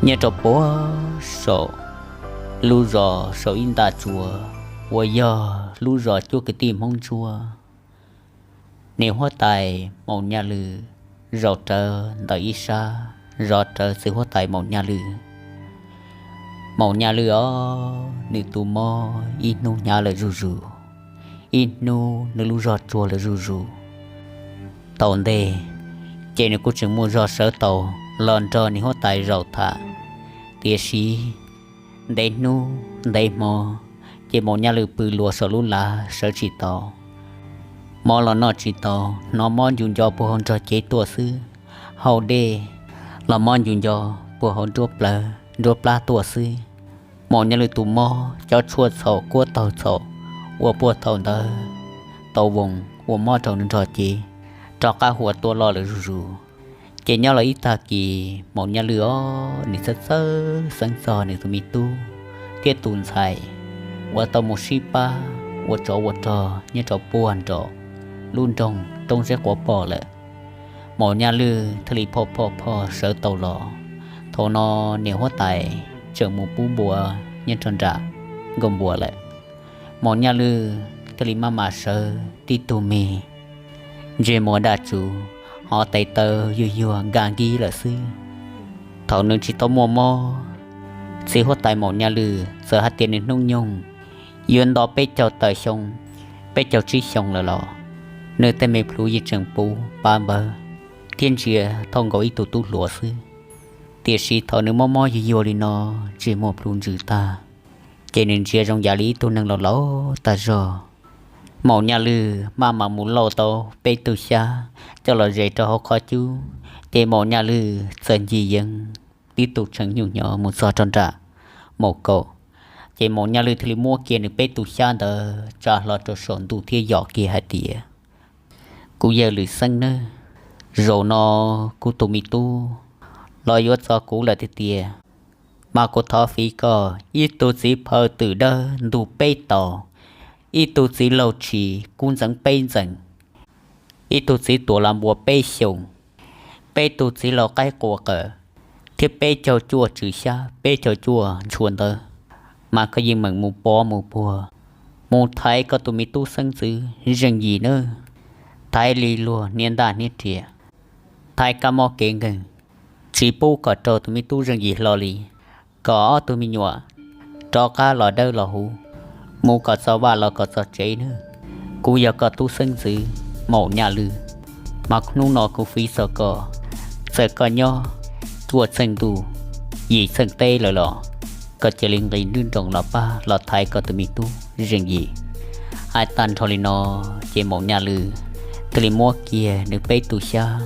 Nyob rau puag saum lub zos saum ib nta tsuas uas yog lub zos cuab kwv tij Hmoob Ntsuab, niam huab tais Maum Nyaj Lwm zaum rawv ntawm ib sab, zov rawv txiv huab tais Maum Nyaj Lwm. Maum Nyaj Lwm os, nws tus mob ib hnub hnyav lawm zuj zus, ib hnub nws lub zog tsuag lawm zuj zus. Thaum ntej ces nws kuj tseem muaj zog sawv tau los nrog niam huab tais zaum tham, tiam sis ntev hnub ntev hmo ces Maum Nyaj Lwm pw luas saum lub lav sawv tsis tau, mob los noj tsis tau, hnov mob ncu nco puag hauv nrog cev tuaj xwb, haus dej los mob ncu nco puag hauv nruab plawv nruab plab tuaj xwb. Maum Nyaj Lwm tus mob cov tshuaj txhaum kuab taug txhaum uas puag thaum ntawd tau voos ua mob rau nws nrog cev rov qab huam tuaj loj lawm zuj zus. Ces nyob los ib tag kis Maum Nyaj Lwm os, nws txhawj txhawj xeeb txog nws tus me tub thiab tus ntxhais uas tau mus sib pab ua tsov ua rog nyob rau puag nraum lub nroog Roob Zeb Quav Pom lawm. Maum Nyaj Lwm thiaj li phom phom phom sawv tau los. Thaum no niam huab tais tseem mus pub npua nyob rau nram nkuaj npua lawm. Maum Nyaj Lwm thiaj li maj mam sawv tib tug me ntsej muag daj tsuv, hov tes taw yuag yuag nkag nkig lawm xwb. Thaum nws tsis tau muaj mob, txiv huab tais Maum Nyaj Lwm txawm hais tias nws hnub nyoog yuav nto peb caug tawm xyoo, peb caug tsib xyoo lawm los nws tej me plhu yeej tseem puv pab npawg thiab ntsia thauj nkaus ib tug tub hluas xwb. Tiam sis thaum nws mob mob yuag yuag li no, ntsej muag plhu ntsws tag, ces nws ntsia zoo yam li ib tug neeg laus laus tag zog. Maum Nyaj Lwm maj mam mus lauj tau peb tug xyab coj los zes rau hauv qhov cub, ces Maum Nyaj Lwm txawm ncig yees tib tug tshee nyuj hnyo mus txog rau nram Maum Kaum. Ces Maum Nyaj Lwm thiaj li muab kiag nws peb tug xyab ntawd tsa hlo rau saum ntuj thiab yom kiag hais tias, Kuv yawg Lwm Xeeb nawb, zaum no kuv tus me tub los yuav txog kuv lawm tiag tiag, mas kuv thov fiv koj ib tug txiv phaw twm dawb ntug peb taus, ib tug txiv laug tshis kub ntxeev peb ntxees, ib tug txiv tuam las npua peb xyoos, peb tug txiv laug qaib qua qawm, thiab peb caug cuaj tswm xyab peb caug cuaj ntshua ntawv, mas koj yeej meem mus pov mus puag, mus thaiv koj tus me tub xeeb ntxwv Zeej Yim nawb. Thaiv li luag hniav ntaj hniav riam, thaiv kab mob kev nkeeg, tsis pub kom raug tus me tub Zeej Yim hlo li, kom ob tug me nyuam rov qab los dawb los huv, mus kom txog vaj los kom txog tsev nawb. Kuv yog koj tub xeeb ntxwv Maum Nyaj Lwm, mas hnub no kuv fiv txog koj, txawm koj nyob cuaj txheej ntuj yim txheej teb lawm los koj cia li nqis nruab nroos los pab los thaiv koj tus me tub Zeej Yim. Hais tag nrho li no, ces Maum Nyaj Lwm thiaj li muab kiag nws peb tug xyab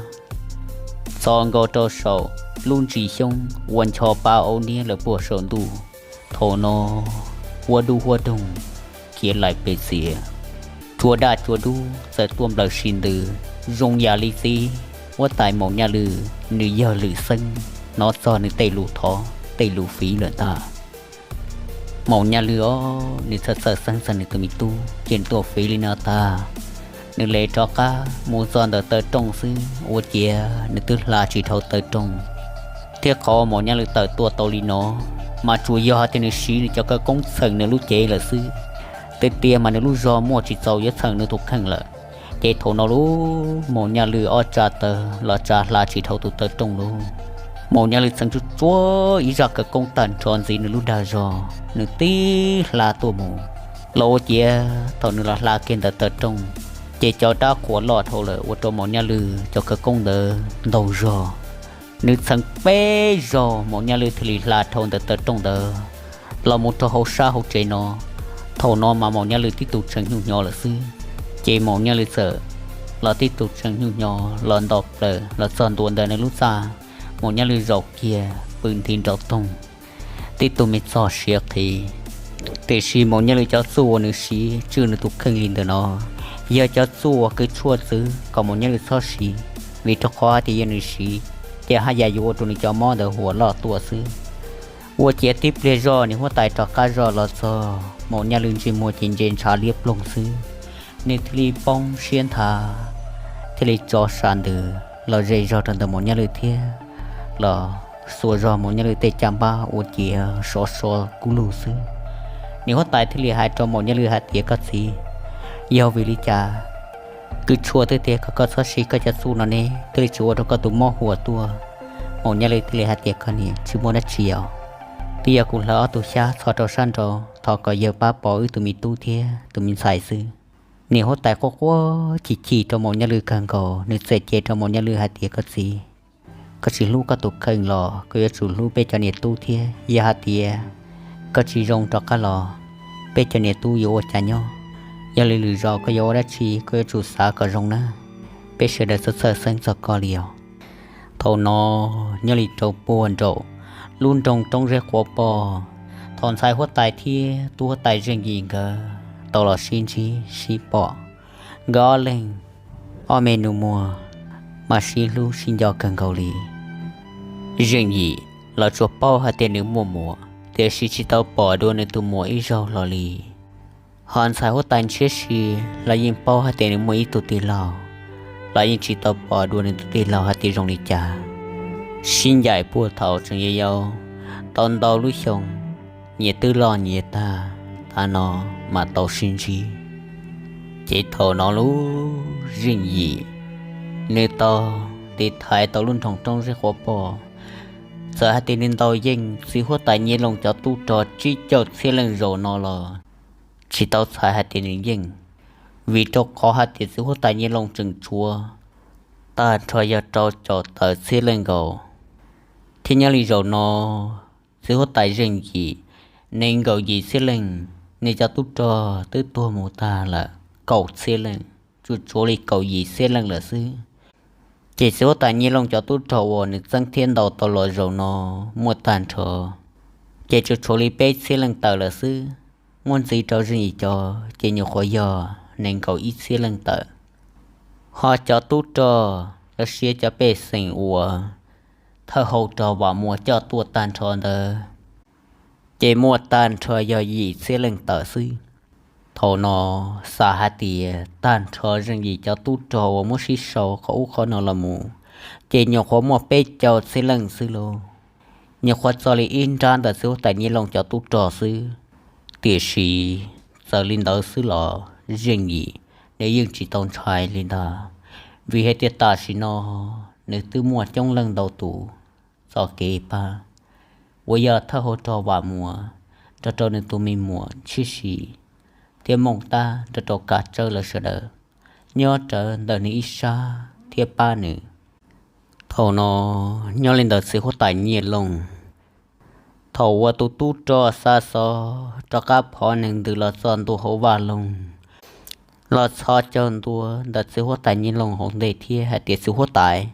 txo nkaus rau saum lub ntsis xyoob uas ncho pa aub niab lawm puag saum ntuj. Thaum no huab dub huab doog khiav laim pes txias, tsua daj tsua dub txawm tuaj nplawm si ntws, zoo yam li txiv huab tais Maum Nyaj Lwm nws yawg Lwm Xeeb hnov txog nws tej lus thov tej lus fiv lawm ntag. Maum Nyaj Lwm os, nws txhawj txhawj xeeb txog nws tus me tub ces nws tuaj fiv li no tag, nws le rov qab mus txog ntawm taw rooj xwb ua ciav nws twb hla tsis dhau taw rooj. Thiab qhov Maum Nyaj Lwm tawm tuaj tau li no, mas tsuas yog hais tias nws siv nws cov khawv koob txheem nws lub cev lawm xwb. Tiag tiag mas nws lub zog muaj tsis txaus yuav txheem nws tus kheej lawm. Ces thaum no lub Maum Nyaj Lwm ob tsa taw los tsa hla tsis dhau tus taw rooj lub. Maum Nyaj Lwm txheem tsuj tsuav ib zaj khawv koob tag nrho ntxiv nws lub dag zog, nws tib hla tuaj mus. Los ua ciav thaum nws los hla kiag ntawm taw rooj, ces cov dab qhuas loj dhau lawm ua rau Maum Nyaj Lwm cov khawv koob ntawd ntaug zog. Nws txheem peb zaug Maum Nyaj Lwm thiaj li hla dhau ntawm taw rooj ntawd los mus rau hauv sab hauv tsev no. Thaum no mas Maum Nyaj Lwm tib tug tshee nyuj hnyo lawm xwb. Ces Maum Nyaj Lwm txawm los tib tug tshee nyuj hnyo los nto plaws los txog ntua ntawm nws lub txaj. Maum Nyaj Lwm zaum kiag pw nthi nraum toog, tib tug me txog siav qhi. Tiam sis Maum Nyaj Lwm cov txuj uas nws siv tswj nws tus kheej li ntawm no yog cov txuj uas kws tshuaj txwv kom Maum Nyaj Lwm txhob siv, vim rau qhov hais tias yog nws siv ces haj yam yuav ua rau nws cov mob ntawd huam loj tuaj xwb. Ua ciav tib pliag zog niam huab tais rov qab zog los txog, Maum Nyaj Lwm ntsej muag ces ntse ntshav liab ploog xwb. Nws thiaj li poob siab nthav, thiaj li tso sa ntws los ze zog rau ntawm Maum Nyaj Lwm thiab los xuas zog Maum Nyiaj Lwm tej caj npab ua ciav sov so kub lug xwb. Niam huab tais thiaj li hais rau Maum Nyiaj Lwm hais tias, koj txiv, yog vim li cas kws tshua twb tias kom koj txhob siv koj cov txuj no ne thiaj li tsis ua rau koj tus mob huam tuaj? Maum Nyiaj Lwm thiaj li hais tias, koj niam, tsis muaj dab tsi os, twb yog kuv hlawv ob tug xyab txhos rau sab nraud thov kom yawg pab pom wb tus me tub thiab tus me ntxhais xwb. Niam huab tais quaj quaj chim chim rau Maum Nyiaj Lwm kawg nkaus, nws txawm cem rau Maum Nyiaj Lwm hais tias, koj txiv, koj tsis hlub koj tus kheej los koj yuav tsum hlub peb cov niam tub thiab. Yog hais tias koj tsis zoo rov qab los, peb cov niam tub yuav ua cas nyob? Yog li lwm zaus koj yuav ua dab tsi koj yuav tsum xav kom zoo nawb, peb sawv daws txhawj txhawj xeeb txog koj li os. Thaum no nyob li rau puag nraum lub nroog Roob Zeb Quav Poj, thaum ntxhais huab tais thiab tub huab tais Zeej Yim nkawd tau los sib ntsib sib pom, nkawd ob leeg ob me nus muag mas sib hlub sib nco kawg nkaus li. Zeej Yim los tsuas paub hais tias nws muaj muam, tiam sis tsis tau pom dua nws tus muam ib zaug los li. Ho ntxhais huab tais Ntshiab Si los yeej paub hais tias nws muaj ib tug tij laug, los yeej tsis tau pom dua nws tus tij laug hais tias zoo li cas. Sib ncaim puag thaum tseem yau yau tau ntau lub xyoo, nyias twb loj nyias tag, tav no mas tau sib ntsib. Ces thaum no lub Zeej Yim nws tau tiv thaiv tau lub nroog Roob Zeb Quav Poj, txawm hais tias nws ntaus yeej txiv huab tais Nyiaj Looj cov tub rog tsib caug txhiab leej zaum no los tsis tau txhais hais tias nws yeej, vim rau qhov hais tias txiv huab tais Nyiaj Looj tseem tshuav tag nrho yog rau caum tawm txhiab leej nkaus. Thiab nyob li zaum no txiv huab tais Zeej Yim nees nkaum yim txhiab leej, nws cov tub rog twb tuag mus tag lawm kaum txhiab leej, tsuas tshuav li kaum yim txhiab leej lawm xwb. Ces txiv huab tais Nyiaj Looj cov tub rog uas nws txeeb thiab ntaus tau los zaum no muaj tag nrho ces tsuas tshuav li peb txhiab leej tawm lawm xwb. Muab ntxiv rau Zeej Yim cov ces nyuam qhuav yog nees nkaum ib txhiab leej tawm. Ho cov tub rog los sis cov pej xeem uas thawj hau rog Vam Muas coj tuaj tag nrho ntawd ces muaj tag nrho yog yim txhiab leej tawm xwb. Thaum no xav hais tias tag nrho Zeej Yim cov tub rog uas muab sib sau qhov ub qhov no los mus ces nyuam qhuav muaj peb caug txhiab leej xwb lauj. Nyuam qhuav txog li ib nrab ntawm txiv huab tais Nyiaj Looj cov tub rog xwb. Tiam sis txawm li ntawd xwb los Zeej Yim nws yeej tsis tau ntshai li ntag, vim hais tias tam sim no nws twb muaj coob leej ntau tus txoj kev pab, uas yog thawj hau rog Vam Muas nrog rau nws tus me muam Ntshiab Si thiab Mooj Tab nrog rau Kav Tsawb lawv sawv daws nyob rawv ntawm nws ib sab thiab pab nws. Thaum no nyob li ntawd txiv huab tais Nyiaj Looj thaum uas tus tub rog xa xov rov qab phov neeg ntws los txog ntua hauv vaj loog los txhos caug ntua ntawm txiv huab tais Nyiaj Looj hauv ntej thiab hais tias, txiv huab tais,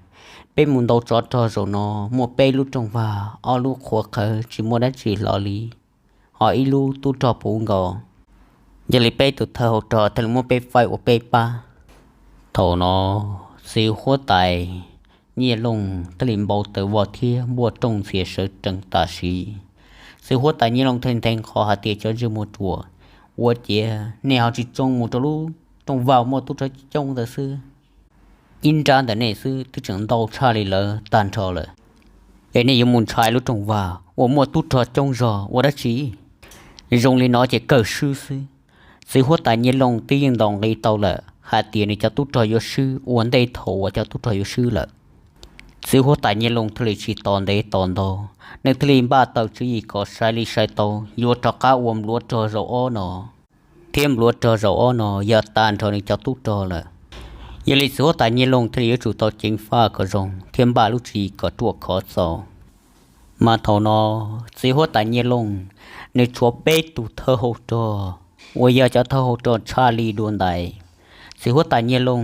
peb mus ntaus tsov rog zaum no muaj peb lub rooj vag, ob lub qhuav qhawv tsis muaj dab tsi hlo li, ho ib lub tub rog puv nkaus. Yog li peb tus thawj hau rog thiaj li muab peb faib ua peb pab. Thaum no txiv huab tais Nyiaj Looj thiaj li npau taws vog thiab npuaj rooj ntxias sawv tsees tam sim. Txiv huab tais Nyiaj Looj thiaj nthe qhov hais tias, cov ntsej muag ruam, ua ciav nej ho tsis tsoo mus rau lub rooj vag muaj tub rog coob ntawd xwb. Ib nrab ntawm nej xwb twb tseem ntau tshaj li lawv tag nrho lawm, es nej yuav mus ntshai lub rooj vag uas muaj tub rog coob zog ua dab tsi? Zoo li no ces kawg swb xwb. Txiv huab tais Nyiaj Looj twb yeej ntaus nqi tau lawm hais tias nws cov tub rog yuav swb ua ntej thaum uas cov tub rog yuav swb lawm. Txiv huab tais Nyiaj Looj thiaj li tsis tos ntev tos ntau, nws thiaj li npaj tau tswv yim kom sai li sai tau yuav rov qab ua npluav rog zaum ob no. Thiab npluav rog zaum ob no yog tag nrho nws cov tub rog lawm. Yog li txiv huab tais Nyiaj Looj thiaj li yuav tsum tau ceev faj kom zoo thiab npaj lub tswv yim kom ruaj khov txaus. Mas thaum no txiv huab tais Nyiaj Looj nws tshuav peb tus thawj hau rog uas yog cov thawj hau rog tshaj li dua ntais. Txiv huab tais Nyiaj Looj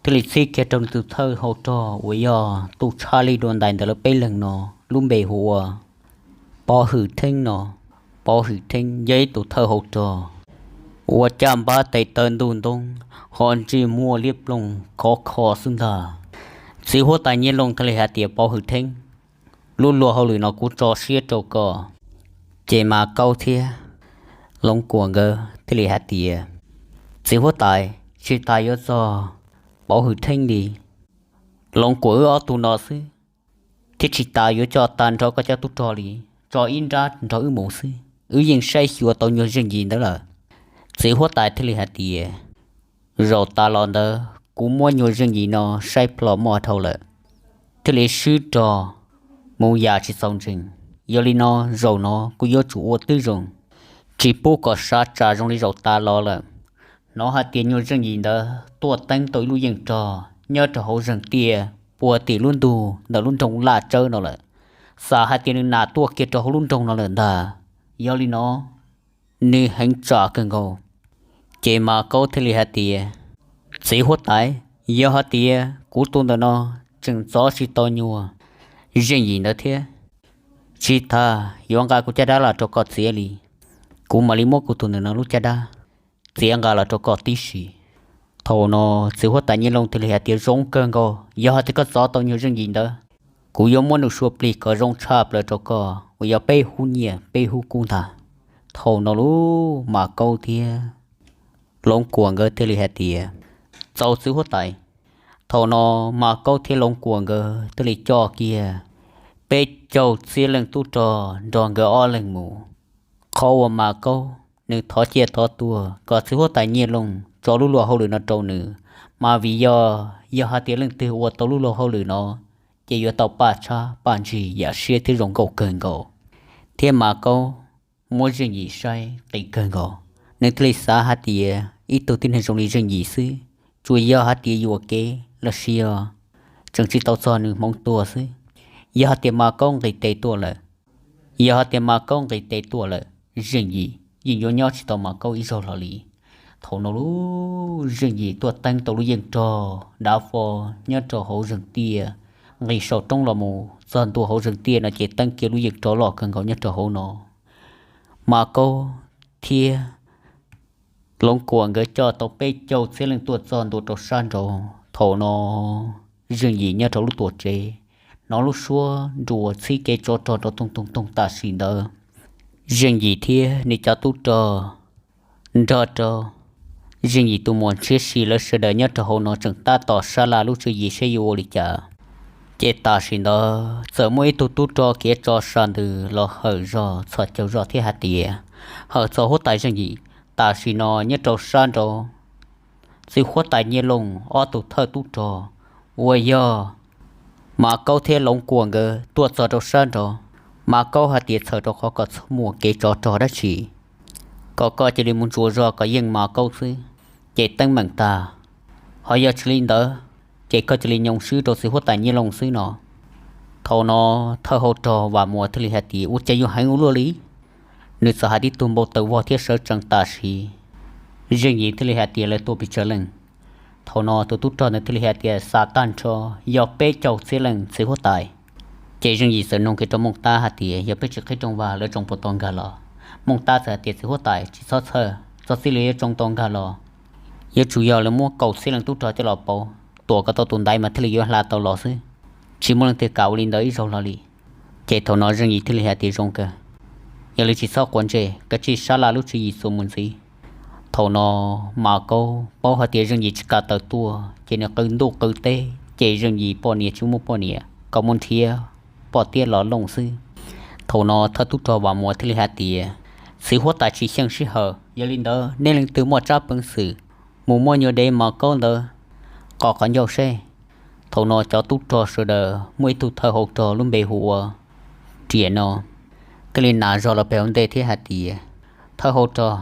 thiaj li txhib kiag rau nws tus thawj hau rog uas yog tus tshaj li dua ntais ntawm lawv peb leeg no lub npe hu ua Pov Hwm Theeb no. Pov Hwm Theeb yog ib tus thawj hau rog uas caj npab tes taw ntuj ntoob, ho ntsej muag liab ploog khov kho xwb ntag. Txiv huab tais Nyiaj Looj thiaj li hais tias, Pov Hwm Theeb, lub luag hauj lwm no kuv tso siab rau koj. Ces Mas Kaub thiab Loov Kuam nkawd thiaj li hais tias, txiv huab tais, tsis tas yuav txog Pov Hwm Theeb li, Loov Kuam wb ob tug no xwb, thiab tsis tas yuav coj tag nrho koj cov tub rog li, tso ib nrab nrog wb mus xwb, wb yeej saib xyuas tau nyuag Zeej Yim ntawd lawm. Txiv huab tais thiaj li hais tias, zaum tas los ntawd kuv muab nyuag Zeej Yim no saib plho muaj dhau lawm, thiaj li swb rog mus yam tsis txaus ntseeg. Yog li no, zaum no kuv yuav tsum ua twb zoo, tsis pub kom sav tsam zoo li zaum tas los lawm. Hnov hais tias nyuag Zeej Yim ntawd tuaj teeb tau ib lub yeej rog nyob rau hauv zeeg tiaj puag tim lub ntug ntawm lub nroog Laj Tsawb no lawm. Xav hais tias nws nam tuaj kiag rau hauv lub nroog no lawm ntag. Yog li no, nws heev tsam kawg nkaus. Ces Mas Kaub thiaj li hais tias, txiv huab tais, yog hais tias kuv tus ntawm no tseem txov tsis tau nyuag Zeej Yim ntawd thiab, tsis tas yuav nqa kuv caj dab los rau koj txiav li, kuv mam li muab kuv tus ntawm no lub caj dab txiav nqa los rau koj tib si. Thaum no txiv huab tais Nyiaj Looj thiaj li hais tias, zoo kawg nkaus, yog hais tias koj txov tau nyuag Zeej Yim ntawd, kuv yuav muab nws sua plig kom zoo tshaj plaws rau koj uas yog peb hub nyiaj peb hub kub ntag. Thaum no lub Mas Kaub thiab Loov Kuam nkawd thiaj li hais tias, txaus txiv huab tais. Thaum no Mas Kaub thiab Loov Kuam nkawd thiaj li coj kiag peb caug txhiab leej tub rog nrog nkawd ob leeg mus. Qhov uas Mas Kaub nws thov ciaj thov tuag kom txiv huab tais Nyiaj Looj tso lub luag hauj lwm no rau nws, mas vim yog, yog hais tias leej twg ua tau lub luag hauj lwm no, ces yuav tau paj tshab paj ntsig yam siab thiab zoo nkauj kawg nkaus. Thiab Mas Kaub muab Zeej Yim saib qis kawg nkaus, nws thiaj li xav hais tias ib tug tib neeg zoo li Zeej Yim xwb, tsuas yog hais tias yuam kev los sis yog tseem tsis tau txog nws hmoov tuag xwb. Yog hais tias Mas Kaub nqis tes tuaj lawm, yog hais tias Mas Kaub nqis tes tuaj lawm, Zeej Yim yeej yuav nyob tsis tau Mas Kaub ib zaug hlo li. Thaum no lub Zeej Yim tuaj teeb tau lub yeej rog dav fo nyob rau hauv zeeg tiaj, nqis saum roob los mus txog ntua hauv zeeg tiaj no ces teeb kiag lub yeej rog loj kawg nkaus nyob rau hauv no. Mas Kaub thiab Loov Kuam nkawd coj tau peb caug txhiab leej tuaj txog ntua rau sab nraud. Thaum no Zeej Yim nyob rau lub tuam tsev, hnov lub suab nruas txhib kev tsov rog rau toog toog toog tam sim ntawd. Zeej Yim thiab nws cov tub rog nrog rau Zeej Yim tus muam Ntshiab Si lawv sawv daws nyob rau hauv no tseem tab tom sab laj lub tswv yim seb yuav ua li cas. Ces tam sim ntawd txawm muaj ib tug tub rog khiav tso sa ntws los hawm zog txhos caug zog thiab hais tias, hawm txog huab tais Zeej Yim, tam sim no nyob rau sab nraud txiv huab tais Nyiaj Looj ob tug thawj tub rog uas yog Mas Kaub thiab Loov Kuam nkawd tuaj txog rau sab nraud. Mas Kaub hais tias txhawm rau qhov kom txhob muaj kev tsov rog dab tsi, kom koj cia li mus ntsuas zog kom yeej Mas Kaub xwb, ces teeb meem tag. Ho yog tsis li ntawd, ces koj cia li nyoo swb rau txiv huab tais Nyiaj Looj xwb no. Thaum no thawj hauv rog Vam Muas thiaj li hais tias, ua cas yuav heev ua luaj li? Nws txawm hais tib tug npau taws vog thiab sawv tsees tam sim. Zeej Yim thiaj li hais tias, lawv tuaj pes tsawg leej? Thaum no tus tub rog ntawd thiaj li hais tias, xav tag nrho yog peb caug txhiab leej txiv huab tais. Ces Zeej Yim txawm nug kiag rau Mooj Tab hais tias, yog peb tsis qhib rooj vag lawv tsoo puas tau nkag los? Mooj Tab txawm hais tias, txiv huab tais, tsis txhob txhawj, txog txij li yuav tsoo tau nkag los, yuav tsum yog lawv muab kaum txhiab leej tub rog coj los pauv, tuam kom tau tus ntaiv mas thiaj li yuav hla tau los xwb. Tsis muaj leej twg kam ua li ntawd ib zaug hlo li. Ces thaum no Zeej Yim thiaj li hais tias, zoo kawg, yog li tsis txhob quav ntsej, kav tsij sab laj lub tswv yim txuas mus ntxiv. Thaum no Mas Kaub paub hais tias Zeej Yim tsis kam tawm tuaj ces nws qw ntuj qw teb, ces Zeej Yim poj niam tsis muaj poj niam kom mus nrhiav poj tiab los looj xwb. Thaum no thawj tub rog Vam Muas thiaj li hais tias, txiv huab tais tsis xyeej sij hawm, yog li ntawd nej leej twg muaj tsab peev xwm mus muab nyuag dev Mas Kaub ntawd qos qhov ncauj seb. Thaum no cov tub rog sawv daws muaj ib tug thawj hauv rog lub npe hu ua Riam no thiaj li nas zog los pem hauv ntej thiab hais tias, thawj hauv rog,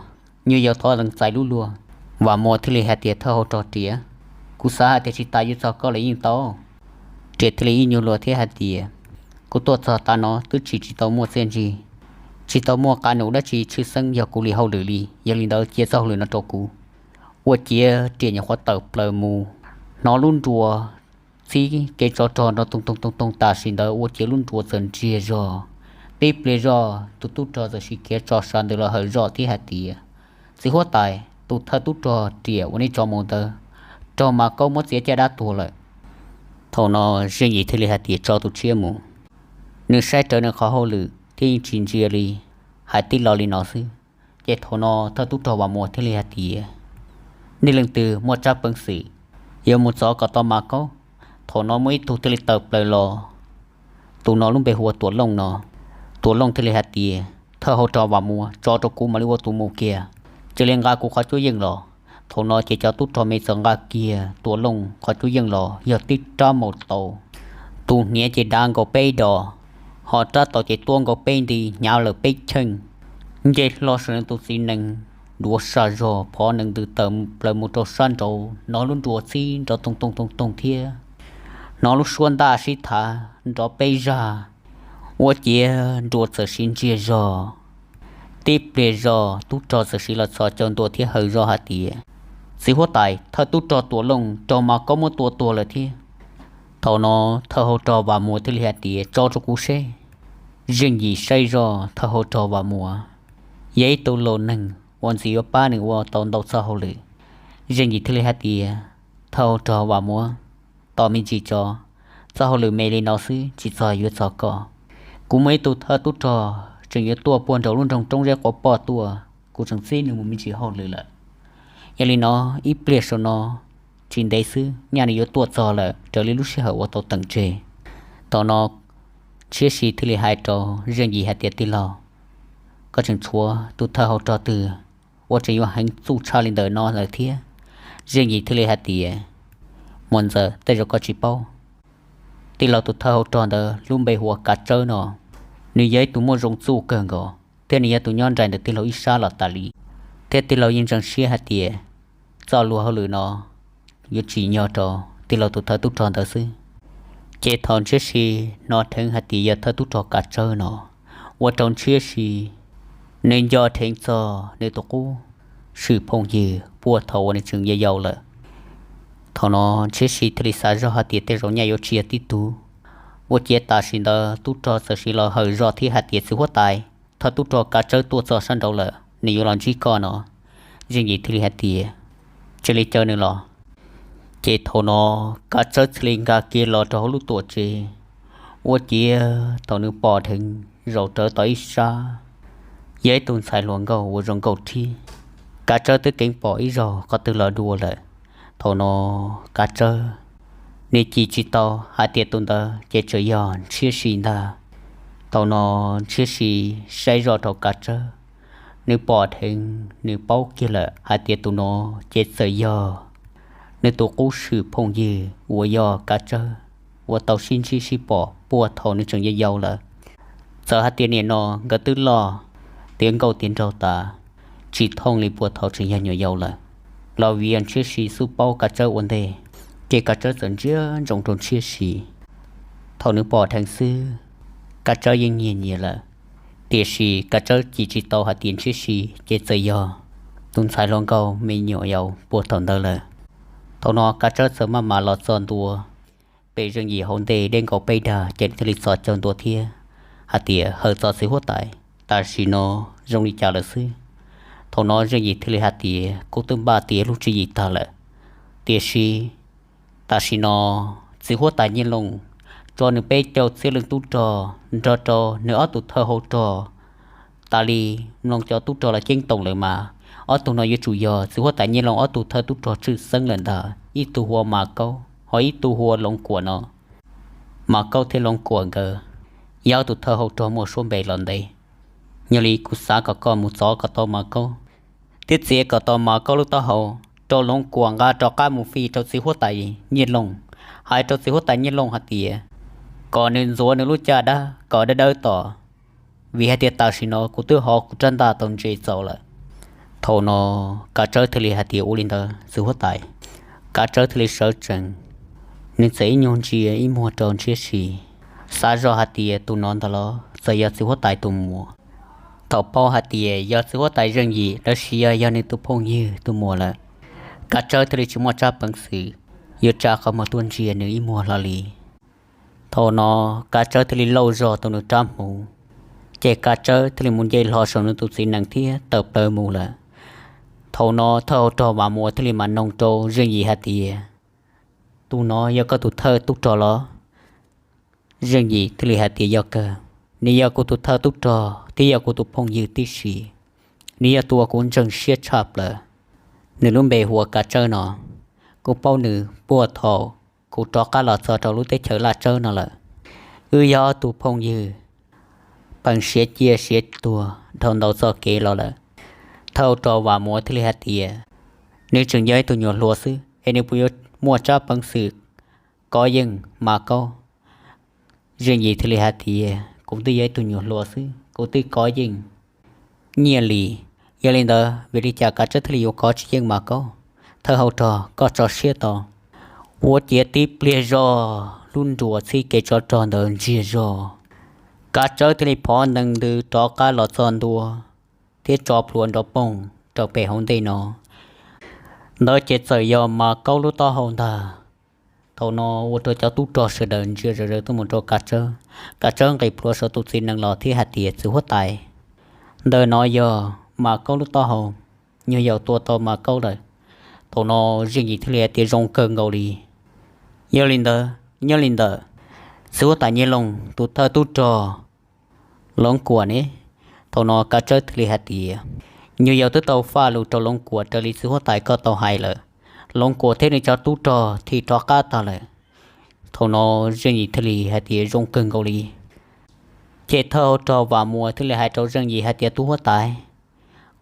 nyuag yau thov lees txais lub luag. Vam Muas thiaj li hais tias, thawj hauv rog Riam, kuv xav hais tias tsis tas yuav txog koj lawm yeej tau. Riam thiaj li ib nyuag luag thiab hais tias, kuv tuaj txog tav no twb tsis tsis tau muaj txiaj ntsig, tsis tau muaj qab num dab tsi tshwj xeeb yog kuv li hauj lwm li, yog li ntawd cia txoj hauj lwm no rau kuv. Ua ciav Riam nyuam qhuav tawm plaws mus, hnov lub nruas txhib kev tsov rog nrov toog toog toog toog tam sim ntawd ua ciav lub nruas txawm ntsiag zog. Tib pliag zoj tus tub rog txawm sim khiav tso sa ntws los hawm zoj thiab hais tias, txiv huab tais, tus thawj tub rog Riam uas nej tso mus ntawd, raug Mas Kaub muab txiav caj dab tuag lawm. Thaum no Zeej Yim thiaj li hais tias, tso tus tshiab mus, nws saib rawv nws qhov hauj lwm thiab yeej tsis ntsia li, hais tib lo li no xwb. Ces thaum no thawj tub rog Vam Muas thiaj li hais tias, nej leej twg muaj tsab peev xwm yuav mus txov kom tau Mas Kaub? Thaum no muaj ib tug thiaj li tawm plaws los, tus no lub npe hu ua Tuam Looj no. Tuam Looj thiaj li hais tias, Thawj hauv rog Vam Muas, tso rau kuv mam li ua tus mus kiag, cia li nqa kuv qhov cuab yeej los. Thaum no ces cov tub rog me txawm nqa kiag Tuam Looj qhov cuab yeej los yog tib rab maum taus, tus hniav ces dav nkaus peb dos, ho rab taus ces tuab nkaus peb nti, hnyav lawm peb cheej, nce hlo saum nws tus txiv nees, duav saj zog phov nees ntws tawm plaws mus rau sab nraud, hnov lub nruas txhib nrov toog toog toog toog thiab hnov lub suab ntaj sib thav nrov peb zag, ua ciav nruas txawm siv ntsiag zog. Tib pliag zog tub rog txawm siv los txhos caug ntua thiab hawm zog hais tias, Txiv huab tais, thawj tub rog Tuam Looj raug Mas Kaub muab tua tuag lawm thiab. Thaum no thawj hauv rog Vam Muas thiaj li hais tias, Tso rau kuv seb. Zeej Yim saib zoj thawj hauv rog Vam Muas yog ib tug laus neeg uas ntxim yuav pab nws ua tau ntau txoj hauj lwm. Zeej Yim thiaj li hais tias, Thawj hauv rog Vam Muas, tos me ntsis tso, txoj hauj lwm me li no xwb tsis txog yuav txog koj. Kuv muaj ib tug thawj tub rog tseem yuav tuaj puag nraum lub nroog Roob Zeb Quav Poj tuaj, kuv tseem txib nws mus me ntsis hauj lwm lawm. Yog li no, ib pliag saum no tsis ntev xwb nyaj nws yuav tuaj txog lawm raws li lub sij hawm uas tau teem tseg. Thaum no Ntshiab Si thiaj li hais rau Zeej Yim hais tias, Tij laug, koj tseem tshuav tus thawj hauv rog twg uas tseem yuav heev txuj tshaj li ntawm no lawm thiab? Zeej Yim thiaj li hais tias, Muam Ntxawm, tej zaum koj tsis paub. Tij laug tus thawj hauv rog ntawd lub npe hu ua Kav Tsawb no, nws yog ib tug muaj zoo txuj kawg nkaus thiab nws yog tus nyob nraim ntawm tij laug ib sab los tas li, thiab tij laug yeej ntseeg siab hais tias txoj luag hauj lwm no yuav tsim nyog rau tij laug tus thawj tub rog ntawd xwb. Ces thaum Ntshiab Si hnov dheev hais tias yog thawj tub rog Kav Tsawb no, ua rau Ntshiab Si nws nco dheev txog nws tus qub swm phooj ywg puag thaum uas nws tseem yau yau lawm. Thaum no Ntshiab Si thiaj li xav zoj hais tias tej zaum nyaj yuav tsis yog tib tug. Ua ciav tam sim ntawd tub rog txawm siv los hawm zog thiab hais tias, Txiv huab tais, thawj tub rog Kav Tsawb tuaj txog sab nraud lawm, nws yuav los ntsib koj no. Zeej Yim thiaj li hais tias, Cia li caw nws los. Ces thaum no Kav Tsawb thiaj li nkag kiag los rau hauv lub tuam tsev. Ua ciav thaum nws pom dheev zaum rawv tom ib sab, yog ib tug ntxhais hluas nkauj uas zoo nkauj thiab. Kav Tsawb twb keev pom ib zaug qhov twg los dua lawm. Thaum no Kav Tsawb nws cim tsis tau hais tias tus ntawd ces tseem yog Ntshiab Si ntag. Thaum no Ntshiab Si saib zoj rau Kav Tsawb, nws pom dheev nws paub kiag lawm hais tias tus no ces txawm yog nws tus qub swm phooj ywg uas yog Kav Tsawb uas tau sib ntsib sib pom puag thaum nws tseem yau yau lawm. Txawm hais tias nim no nkawd twb loj tiav nkauj tiav nraug tas, tsis thooj li puag thaum tseem yog nyuam yaus lawm, los vim yog Ntshiab Si xub paub Kav Tsawb ua ntej, ces Kav Tsawb txawm ntsia ntsoov rau Ntshiab Si. Thaum nws pom dheev xwb, Kav Tsawb yeej nyiam nyiam lawm, tiam sis Kav Tsawb cim tsis tau hais tias Ntshiab Si ces txawm yog tus ntxhais hluas nkauj me nyuam yaus puag thaum ntawd lawm. Thaum no Kav Tsawb txawm maj mam los txog ntua pem Zeej Yim hauv ntej deb nkaus peb dag, ces nws thiaj li txhos caug ntua thiab hais tias, Hawm txog txiv huab tais, tam sim no zoo li cas lawm xwb? Thaum no Zeej Yim thiaj li hais tias, Kuv twb npaj tiav lub tswv yim tag lawm, tiam sis tam sim no txiv huab tais Nyiaj Looj tso nws peb caug txhiab leej tub rog nrog rau nws ob tug thawj hauv rog tas li mloog cov tub rog los ceeb toom lawm mas, ob tug no yuav tsum yog txiv huab tais Nyiaj Looj ob tug thawj tub rog tshwj xeeb lawm ntag. Ib tug hu ua Mas Kaub, ho ib tug hu ua Loov Kuam no. Mas Kaub thiab Loov Kuam nkawd yog ob tug thawj hauv rog muaj suab npe los ntev. Yog li kuv xav kom koj mus txov kom tau Mas Kaub, thiab txiav kom tau Mas Kaub lub taub hau rau Loov Kuam nqa rov qab mus fij rau txiv huab tais Nyiaj Looj. Hais rau txiv huab tais Nyiaj Looj hais tias kom nws ntxuav nws lub caj dab kom dawb dawb tos, vim hais tias tam sim no kuv twb hov kuv rab ntaj tau ntse txaus lawm. Thaum no Kav Tsawb thiaj li hais tias, Ua li ntawd txiv huab tais. Kav Tsawb thiaj li sawv tsees, nws txawm ib nyuag ntsia ib muag rau Ntshiab Si, xav zoj hais tias tus no ntag los txawm yog txiv huab tais tus muam. Thaum paub hais tias yog txiv huab tais Zeej Yim los sis yog, yog nws tus phooj ywg tus muam lawm, Kav Tsawb thiaj li tsis muaj tsab peev xwm yuav tsa qhov muag tuaj ntsia nws ib muag hlo li. Thaum no Kav Tsawb thiaj li lauj zog tau nws rab hmuv, ces Kav Tsawb thiaj li mus nce hlo saum nws tus txiv nees thiab tawm plaws mus lawm. Thaum no thawj hauv rog Vam Muas thiaj li mam noog rau Zeej Yim hais tias, Tus no yog koj tus thawj tub rog los? Zeej Yim thiaj li hais tias, Yog kawg, nws yog kuv tus thawj tub rog thiab yog kuv tus phooj ywg tib si. Nws yog tus uas kuv ntseeg siab tshaj plaws. Nws lub npe hu ua Kav Tsawb no. Kuv paub nws puag thaum kuv rov qab los txog rau lub teb chaws Laj Tsawb no lawm. Wb yog ob tug phooj ywg, peem siav cia siav tuag dhau ntau txoj kev los lawm. Thawj hauv rog Vam Muas thiaj li hais tias, nws tseem yog ib tug nyuam hluas xwb es nws puas yuav muaj tsab peev xwm kov yeej Mas Kaub? Zeej Yim thiaj li hais tias, kuv twb yog ib tug nyuam hluas xwb, kuv twb kov yeej Nyiaj Lis. Yog li ntawd vim li cas Kav Tsawb thiaj li yuav kov tsis yeej Mas Kaub? Thawj hauv rog, koj tso siab tau. Ua ciav tib pliag zog lub nruas txhib kev tsov rog ntawd ntsiag zog, Kav Tsawb thiaj li phov ntees ntws rov qab los txog ntua thiab tso plhuav nrov poog rau pem hauv ntej no. Ntawd ces txawm yog Mas Kaub lub taub hau ntag. Thaum no ua rau cov tub rog sawv daws ntsia zom zaws tuaj mus rau Kav Tsawb. Kav Tsawb nqis plhuav saum tus txiv nees los thiab hais tias, txiv huab tais, ntawm no yog Mas Kaub lub taub hau, nyuag yaus tua tau Mas Kaub lawm. Thaum no Zeej Yim thiaj li hais tias, zoo kawg nkaus li. Yog li ntawd nyob li ntawm txiv huab tais Nyiaj Looj tus thawj tub rog Loov Kuam ne? Thaum no Kav Tsawb thiaj li hais tias, nyuag yaus twb tau faj lus rau Loov Kuam raws li txiv huab tais koj tau hais lawm. Loov Kuam thiab nws cov tub rog thim rov qab tag lawm. Thaum no Zeej Yim thiaj li hais tias, zoo kawg nkaus li. Ces thawj hauv rog Vam Muas thiaj li hais rau Zeej Yim hais tias, tub huab tais,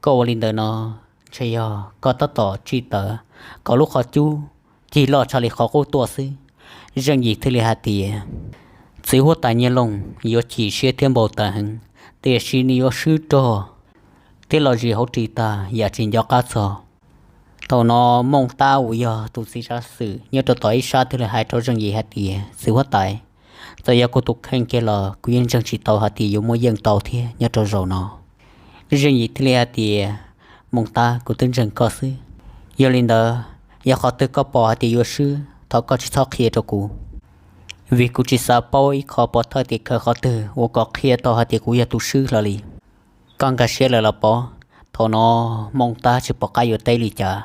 koj ua li ntawd no ntshe yog koj tab tom tsim tawv kom lub qhov cub cig loj tshaj li qhov qub tuaj xwb. Zeej Yim thiaj li hais tias, txiv huab tais Nyiaj Looj yuav chim siab thiab npau taws heev, tiam sis nws yuav swb rog thiab los zis hauv ris tag yam tsis nco qab txog. Thaum no Mooj Tab uas yog tus txiv tsav xwm nyob rau tom ib sab thiaj li hais rau Zeej Yim hais tias, txiv huab tais, txawm yog kuv tus kheej kiag los kuv yeej ntseeg tsis tau hais tias yuav muaj yeej tau thiab nyob rau zaum no. Zeej Yim thiaj li hais tias, Mooj Tab, kuv twb ntseeg koj xwb. Yog li ntawd yog qhov twg koj pom hais tias yuav swb, thov koj tsis txhob qhia rau kuv, vim kuv tsis xav paub ib qho pov thawj tim khawv qhov twg uas kom qhia tau hais tias kuv yog tus swb hlo li. Koj nkag siab lawm los pov? Thaum no Mooj Tab tsis pom qab yuav teb li cas,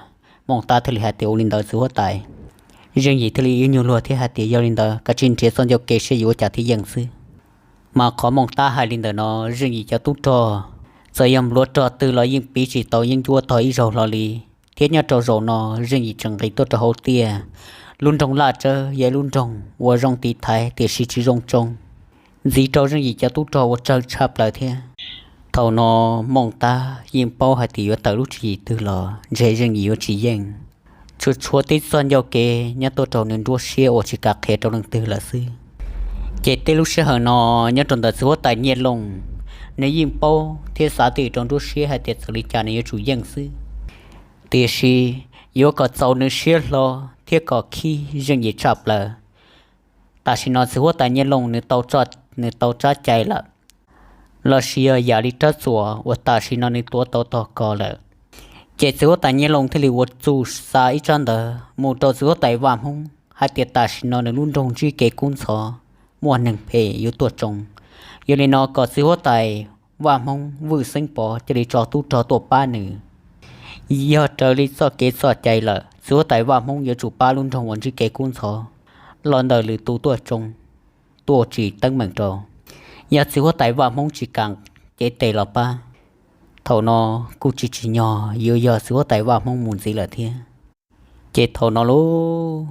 Mooj Tab thiaj li hais tias, ua li ntawd txiv huab tais. Zeej Yim thiaj li ib nyuag luag thiab hais tias, yog li ntawd kav tsij nrhiav txoj ncauj kev seb yuav ua cas thiaj yeej xwb. Mas qhov Mooj Tab hais li ntawm no, Zeej Yim cov tub rog txawm yog npluav rog twg los yeej piv tsis tau yeeb ncuab tog ib zaug hlo li. Thiab nyob rau zaum no Zeej Yim tseem nqis tuaj rau hauv tiaj. Lub nroog Laj Tsawb yog ib lub nroog uas zoo tiv thaiv tiam sis tsis zoo tsoo, ntxiv rau Zeej Yim cov tub rog ua tsawg tshaj plaws thiab. Thaum no Mooj Tab yeej paub hais tias yuav tawm lub tswv yim twg los ntshe Zeej Yim yuav tsis yeej. Tsuas tshuav tib txoj ncauj kev nyob tuaj rau nws nruab siab uas tsis kam qhia rau leej twg lawm xwb. Ces tej lub sij hawm no nyob rau ntawm txiv huab tais Nyiaj Looj, nws yeej paub thiab xav twj ywm rau nruab siab hais tias txawm li cas nws yuav tsum yeej xwb. Tiam sis yuav kom txaus nws siab hlo thiab kom khib Zeej Yim tshaj plaws, tam sim no txiv huab tais Nyiaj Looj nws tau, nws tau tsab cai lawm, los sis yog yam li rab txuas uas tam sim no nws tuav tau tog kos lawm. Ces txiv huab tais Nyiaj Looj thiaj li ua txuj xa ib tsab ntawv mus rau txiv huab tais Vaj Hmoob hais tias tam sim no nws lub nroog ntsib kev kub ntxhov, muaj neeg phem yuav tuaj tsoo. Yog li no kom txiv huab tais Vaj Hmoob Vwj Xeeb Pov cia li tso tub rog tuaj pab nws. Yog raws li txoj kev txoj cai lawm, txiv huab tais Vaj Hmoob yuav tsum pab lub nroog uas ntsib kev kub ntxhov los ntawm lwm tus tuaj tsoo, tuaj tsim teeb meem rau. Yog txiv huab tais Vaj Hmoob tsis kam cev tes los pab, thaum no kuj tsis tsim nyog yuav yog txiv huab tais Vaj Hmoob mus ntxiv lawm thiab. Ces thaum no lauj,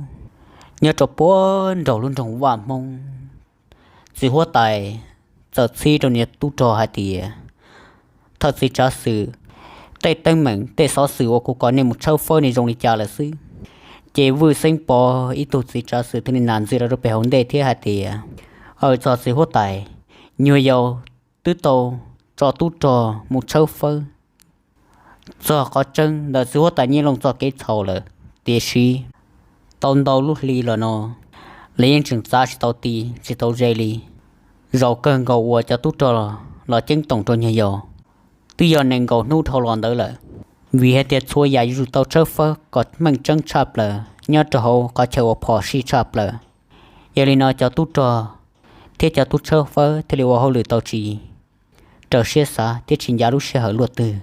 nyob rau puag nraum lub nroog Vaj Hmoob, txiv huab tais txawm txib rau nws tub rog hais tias, thawj txiv tsav xwm, tej teeb meem tej xov xwm uas kuv kom nej mus tshawb fawb ne zoo li cas lawm xwb? Ces Vwj Xeeb Pov ib tug txiv tsav xwm thiaj li nas ntxiv rau pem hauv ntej thiab hais tias, aws, txog txiv huab tais, nyuag yaus twb tau tso tub rog mus tshawb fawb txog qhov tseeb ntawm txiv huab tais Nyiaj Looj txoj kev txhaum lawm, tiam sis tau ntau lub hli los no lawv yeej tseem txav tsis tau ti tsis tau ze li. Zaum kawg nkaus uas cov tub rog los ceeb toom rau nyuag yaus twb yog nees nkaum hnub dhau los ntawd lawm, vim hais tias txhua yam yuav tsum tau tshawb fawb kom meej tseeb tshaj plaws nyob rau hauv qhov chaw uas phom sij tshaj plaws. Yog li no cov tub rog thiab cov tub tshawb fawb thiaj li ua hauj lwm tau tsis raws siab xav thiab tsis ncav lub sij hawm luaj twg.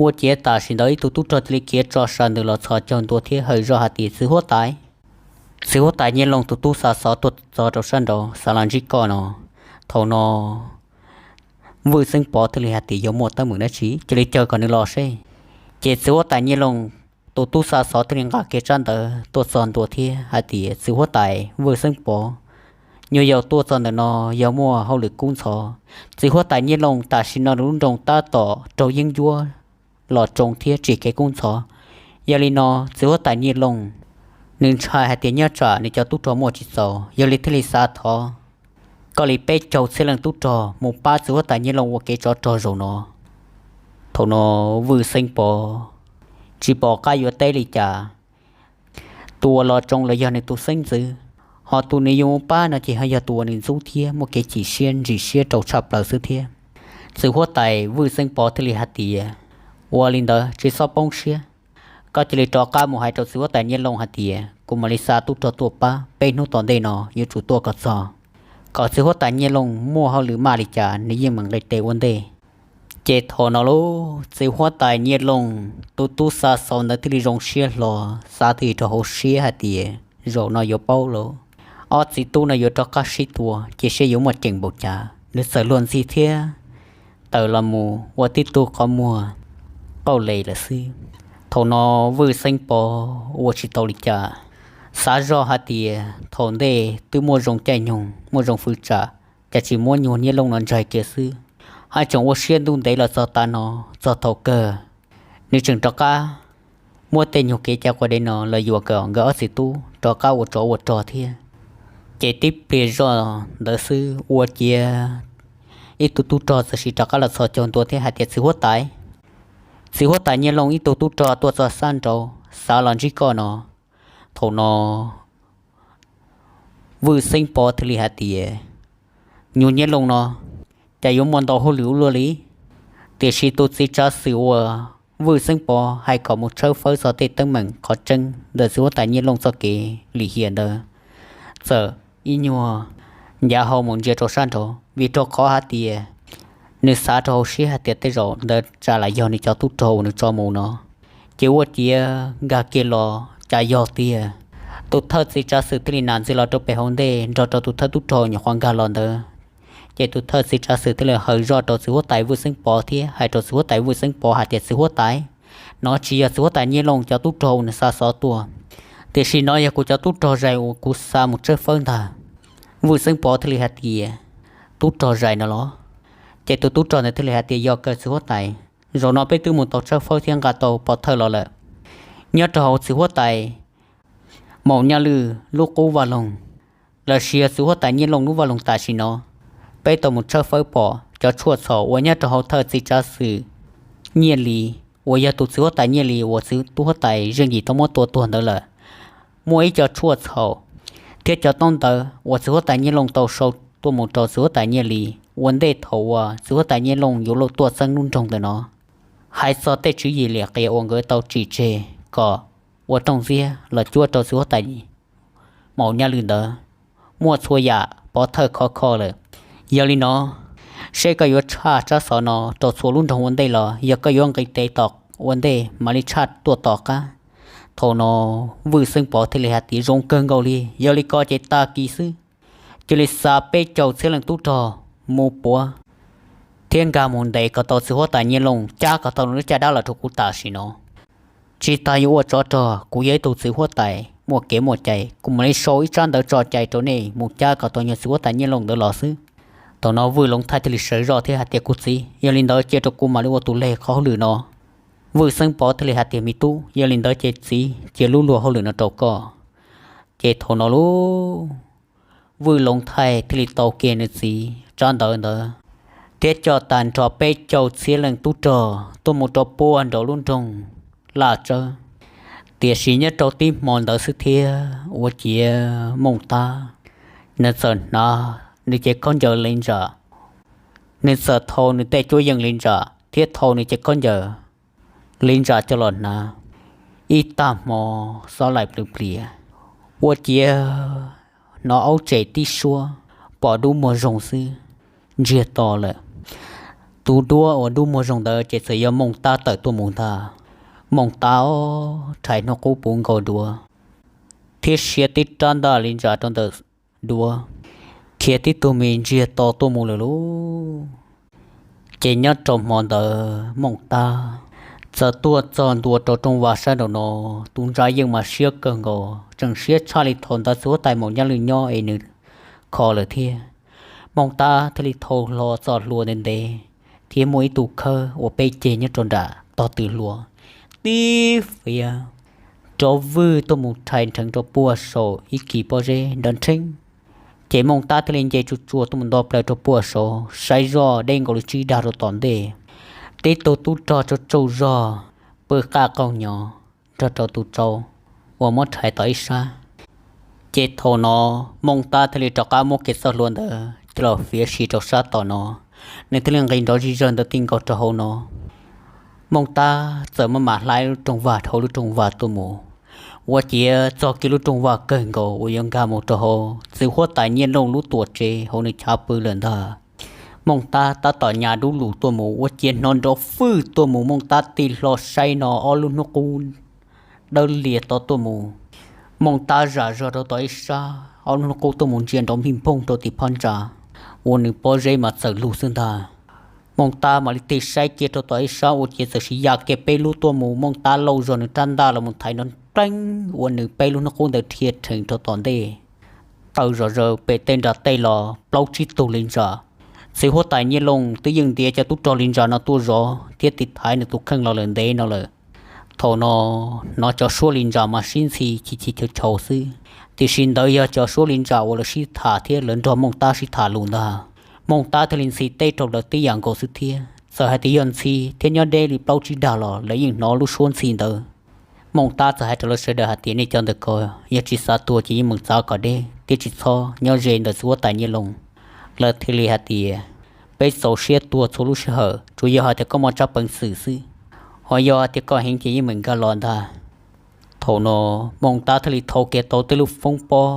Ua ciav tam sim ntawd ib tug tub rog thiaj li khiav tso sas ntws los txhos caug ntua thiab hawm zoj hais tias, txiv huab tais, txiv huab tais Nyiaj Looj tus tub xa xov tuaj txog rau sab nraud xav los ntsib koj no. Thaum no Vwj Xeeb Pov thiaj li hais tias, yuav muaj teeb meem dab tsi, cia li caw kom nws los seb. Ces txiv huab tais Nyiaj Looj tus tub xa xov thiaj li nqa kiag tsab ntawv tuaj txog ntua thiab hais tias, txiv huab tais Vwj Xeeb Pov, nyuag yaus tuaj txog ntawm no yog muaj hauj lwm kub ntxhov. Txiv huab tais Nyiaj Looj tam sim no nws lub nroog tab tom raug yeeb ncuab los tsoo thiab tsis kev kub ntxhov. Yog li no txiv huab tais Nyiaj Looj nws ntshai hais tias nyob tsam nws cov tub rog muaj tsis txaus, yog li thiaj li xav thov koj li peb caug txhiab leej tub rog mus pab txiv huab tais Nyiaj Looj ua kev tsov rog zaum no. Thaum no Vwj Xeeb Pov tsis pom qab yuav teb li cas. Tus uas los tsoo los yog nws tus xeeb ntxwv, ho tus nws yuav mus pab no ces ho yog tus uas nws ntxub thiab muaj kev chim siab ntsim siab rau tshaj plaws xwb thiab. Txiv huab tais Vwj Xeeb Pov thiaj li hais tias, ua li ntawd tsis txhob poob siab, koj cia li rov qab mus hais rau txiv huab tais Nyiaj Looj hais tias kuv mam li xa tub rog tuaj pab, peb hnub tom ntej no yuav tsum tuaj kom txog, kom txiv huab tais Nyiaj Looj muaj hauj lwm maj li cas nws yeej meem nqis tes ua ntej. Ces thaum no lauj, txiv huab tais Nyiaj Looj tus tub xa xov ntawd thiaj li zoo siab hlo, xav twj ywm rau hauv siab hais tias zaum no yuav paub lauj, ob txiv tub no yuav rov qab sib tua ces seb yuav muaj ceem npaum cas. Nws txawm luag ntxhi thiab tawm los mus ua tib tug qhov muag qauj les lawm xwb. Thaum no Vwj Xeeb Pov ua tsis tau li cas, xav zoj hais tias thaum ntej twb muaj zoo caij nyoog muaj zoo fwv tsam, cas tsis muab nyuag Nyiaj Looj no ntsaig kiag xwb, haj tseem ua siab ntuj ntev los txog tav no, txog thaum kawg nws tseem rov qab muab tej nyuag kev cai quas dev no los yuam kom nkawd ob txiv tub rov qab ua tsov ua rog thiab. Ces tib pliag zoj ntawd xwb ua ciav ib tug tub rog txawm sim rov qab los txhos caug ntua thiab hais tias, txiv huab tais, txiv huab tais Nyiaj Looj ib tug tub rog tuaj txog sab nraud xav los ntsib koj no. Thaum no Vwj Xeeb Pov thiaj li hais tias, nyuag Nyiaj Looj no cas yuav muaj ntau hauj lwm ua luaj li. Tiam sis tus txiv tsav xwm uas Vwj Xeeb Pov hais kom mus tshawb fawb txog tej teeb meem qhov tseeb ntawm txiv huab tais Nyiaj Looj txoj kev lim hiam ntawd txawm ib nyuag ncav hau mus ntsia rau sab nraud, vim rau qhov hais tias nws xav rau hauv siab hais tias tej zaum ntawd tsam lam yog nws cov tub rog uas nws tso mus no. Ces ua ciav nkag kiag los cas yog tiag, tus thawj txiv tsav xwm thiaj li nam ntxiv los rau pem hauv ntej nrog rau tus thawj tub rog nyuam qhuav nkag los ntawd. Ces tus thawj txiv tsav xwm thiaj li hawv zoj rau txiv huab tais Vwj Xeeb Pov thiab hais rau txiv huab tais Vwj Xeeb Pov hais tias, txiv huab tais, no tsis yog txiv huab tais Nyiaj Looj cov tub rog uas nws xa xov tuaj, tiam sis no yog kuv cov tub rog zais uas kuv xa mus tshawb fawb ntag. Vwj Xeeb Pov thiaj li hais tias, tub rog zais no los? Ces tus tub rog ntawd thiaj li hais tias, yog kawg txiv huab tais, zaum no peb twb mus tau tshawb fawb thiab nqa tau pov thawj los lawm. Nyob rau hauv txiv huab tais Maum Nyaj Lwj lub qub vaj loog los sis yog txiv huab tais Nyiaj Looj lub vaj loog tam sim no, peb tau mus tshawb fawb pom cov tshuaj txhaum uas nyob rau hauv thawj txiv tsav xwm Nyiaj Lis uas yog tus txiv huab tais Nyiaj Lis uas txiv huab tais Zeej Yim tau muab tua tuag ntawd lawm. Muaj ib co tshuaj txhaum thiab cov taub ntawv uas txiv huab tais Nyiaj Looj tau sau tuaj mus rau txiv huab tais Nyiaj Lis ua ntej thaum uas txiv huab tais Nyiaj Looj yuav luag tuaj txeeb lub nroog ntawm no, hais txog tej tswv yim lim qias uas nkawd tau tsim tseg kom ua rooj ntxiab los cuab rau txiv huab tais Maum Nyaj Lwj ntawd, muaj txhua yam pov thawj khov kho lawm. Yog li no, seb koj yuav tshaj tsab xov no rau txhua lub nroog ua ntej los yog koj yuav nqis tes tom ua ntej mam li tshaj tuaj tom qab? Thaum no Vwj Xeeb Pov thiaj li hais tias, zoo kawg nkaus li, yog li ko ces tag kis xwb cia li xa peb caug txhiab leej tub rog mus puav thiab nkag mus ntes kom tau txiv huab tais Nyiaj Looj, cab kom tau nws lub caj dab los rau kuv tam sim no. Tsis tas yuav ua tsov rog, kuv yog ib tug txiv huab tais muaj kev muaj cai, kuv mam li sau ib tsab ntawv tso cai rau nej mus cab kom tau nyuag txiv huab tais Nyiaj Looj ntawd los xwb. Thaum no Vwj Loov Thaij thiaj li sawv zoj thiab hais tias, kuv txiv, yog li ntawd cia rau kuv mam li ua tus leg qhov hauj lwm no. Vwj Xeeb Pov thiaj li hais tias, me tub, yog li ntawd ces txiv cia lub luag hauj lwm no rau koj. Ces thaum no lub Vwj Loov Thaij thiaj li tau kiag nws txiv tsab ntawv ntawd thiab coj tag nrho peb caug txhiab leej tub rog tuaj mus rau puag nraum lub nroog Laj Tsawb. Tiam sis nyob rau tib hmo ntawd xwb thiab ua ciav Mooj Tab nws txawm hnav nws cev khaub ncaws li ntsam, nws txawm thau nws tej cuab yeej li ntsam thiab thau nws cev khaub ncaws li ntsam coj los hnav. Ib tag hmo xob laim plws plias, ua ciav hnov aub tsem tib suab, pom dub muag zoo xwb, ntsiag to lawm. Tus duab uas dub muag zoo ntawd ces txawm yog Mooj Tab tawm tuaj mus ntag. Mooj Tab rhais hnub qub puv nkaus duav thiab siav tib rab ntaj li ntsam rau ntawm duav, khiav tib tug me ntsiag to tuaj mus lawm lauj. Ces nyob rau hmo ntawd Mooj Tab txawm tuaj txog ntua rau rooj vag sab nraum no, tus ntsa yeej mas siab kawg nkaus, tseem siab tshaj li thaum ntawd txiv huab tais Maum Nyaj Lwj nyob es nws kho lawm thiab. Mooj Tab thiaj li thau hlo txoj hlua ntev ntev, thiab muaj ib tug khawb uas peb ceg nyob rau nram tog tw hlua, tib fiav rov vwj tuaj mus rhais nrheev rau puag saum ib kis pob zeb nrov nrheeb. Ces Mooj Tab thiaj li nce tsuj tsuas tuaj mus nto plaws rau puag saud, saib zoj deb nkaus li tsib dag rau tom ntej. Tib tug tub rog tsaug tsaug zog pw qaj qaug nyo nrog rau tus tsau uas muab rhais tom ib sab. Ces thaum no Mooj Tab thiaj li rov qab muab kiag txoj hlua ntawd coj los fiav si rau sab tom no, nws thiaj li nqis nrov zig zawg ntawd ti nkaus rau hauv no. Mooj Tab txawm maj mam hla ib lub rooj vag dhau lub rooj vag tuaj mus, ua ciav txog kiag lub rooj vag kawg nkaus uas yuav nkag mus rau hauv txiv huab tais Nyiaj Looj lub tuam tsev hauv nws chav pw lawm ntag. Mooj Tab tab tom nyas dub lus tuaj mus ua ciav hnov nrov fwj tuaj mus, Mooj Tab tig hlo saib no ob lub hnub qub dawb lias to tuaj mus. Mooj Tab zam zog rau tom ib sab, ob lub hnub qub tuaj mus ntsia nrov npij npoog rau tim phab ntsa, ua nws pob zeb mas txawm lug xwb ntag. Mooj Tab mam li tig saib kiag rau tom ib sab ua ciav txawm sis ya kiag peb lub tuaj mus, Mooj Tab lauj zog nws rab ntaj los mus thaiv nrov nreeb ua nws peb lub hnub qub ntawd dhia rhees rau tom ntej, taw zom zaws pem tej nram tej los plaub tsib tug li ntsa. Txiv huab tais Nyiaj Looj twb yeej ntiav cov tub rog li ntsa no tuaj zov thiab tiv thaiv nws tus kheej los lawm ntev no lawm. Thaum no hnov cov suab li ntsa mas sib ntxhi chis chis chaus chaus xwb, tiam sis ntawd yog cov suab li ntsa uas lawv sib tham thiab lawv nrog Mooj Tab sib tham lus ntag. Mooj Tab thiaj li ntxhi teb rau lawv tib yam nkaus xwb thiab, txawm hais tias yog ntxhi thiab nyob deb li plaub tsib dag los lawv yeej hnov lub suab ntxhi ntawd. Mooj Tab txawm hais rau lawv sawv daws hais tias nej cov ntawm ko yog tsis xav tuag ces yeej meem txav kom deb thiab tsis txhob nyob ze ntawm txiv huab tais Nyiaj Looj. Lawv thiaj li hais tias peb txaus siab tuag txhua lub sij hawm, tsuas yog hais tias koj muaj tsab peev xwm xwb, ho yog hais tias koj heev ces yeej meem nkag los ntag. Thaum no Mooj Tab thiaj li thau kiag tau tej lub foob pob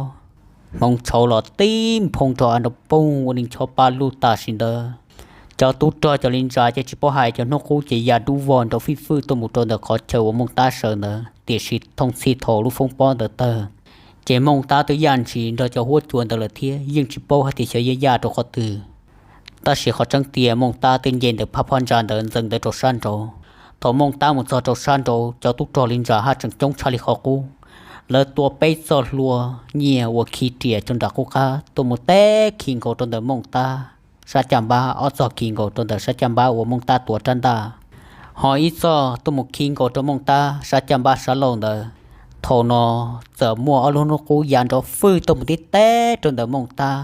hmoov tshauv los tib nphoo rau av nrov poog ua neeg chob pab lug tam sim ntawd. Cov tub rog cov li ntsa ces tsis paub hais, cov hnub qub ces ya dub vog nrov fij fwj tuaj mus rau ntawm qhov chaw uas Mooj Tab sawv ntawd, tiam sis thooj txhij thaum lub foob pob ntawd tawg, ces Mooj Tab twb yaj ntshis nrog cov huab cua ntawd lawm thiab yeej tsis paub hais tias xyov yuav yaj rau qhov twg. Tab sis qhov tseeb tias Mooj Tab twb nce ntawm phab phab ntsa ntawd ntxeev ntawd rau sab nraud. Thaum Mooj Tab mus txog rau sab nraud cov tub rog li ntsa haj tseem coob tshaj li qhov qub. Lawv tua peb txoj hlua nyiaj uas khi riam rau nram qub qab tuaj mus teb khi nkaus rau ntawm Mooj Tab sab caj npab, ob txoj khi nkaus rau ntawm sab caj npab uas Mooj Tab tuav rab ntaj, ho ib txoj tuaj mus khi nkaus rau Mooj Tab sab caj npab sab laug ntawd. Thaum no txawm muaj ob lub hnub qub ya nrov fwj tuaj mus tib teg rau ntawm Mooj Tab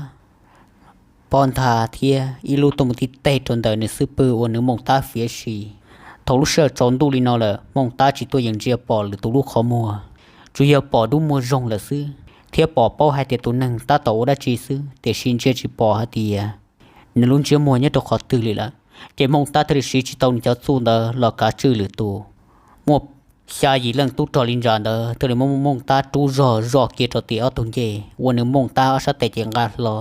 pob ntha thiab ib lub tuaj mus tib teg rau ntawm nws xub pwg uas nws Mooj Tab fiav si. Thaum lub sij hawm tsaus ntuj li no lawm Mooj Tab tsis tuaj yeem ntsia pom lwm tus lub qhov muag, tsuas yog pom dub muag zoog lawm xwb thiab pom paub hais tias tus neeg tab tom ua dab tsi xwb, tiam sis ntsia tsis pom hais tias nws lub ntsiab muag nyob rau qhov twg li lawm. Ces Mooj Tab thiaj li siv tsis tau nws cov txuj ntawd los kav tswj lwm tus. Muaj xya yim leej tub rog li ntsa ntawd thiaj li muab Mooj Tab rub zog zoj kiag rau tim ob tug ncej ua nws Mooj Tab ob sab tes ces nqa hlo.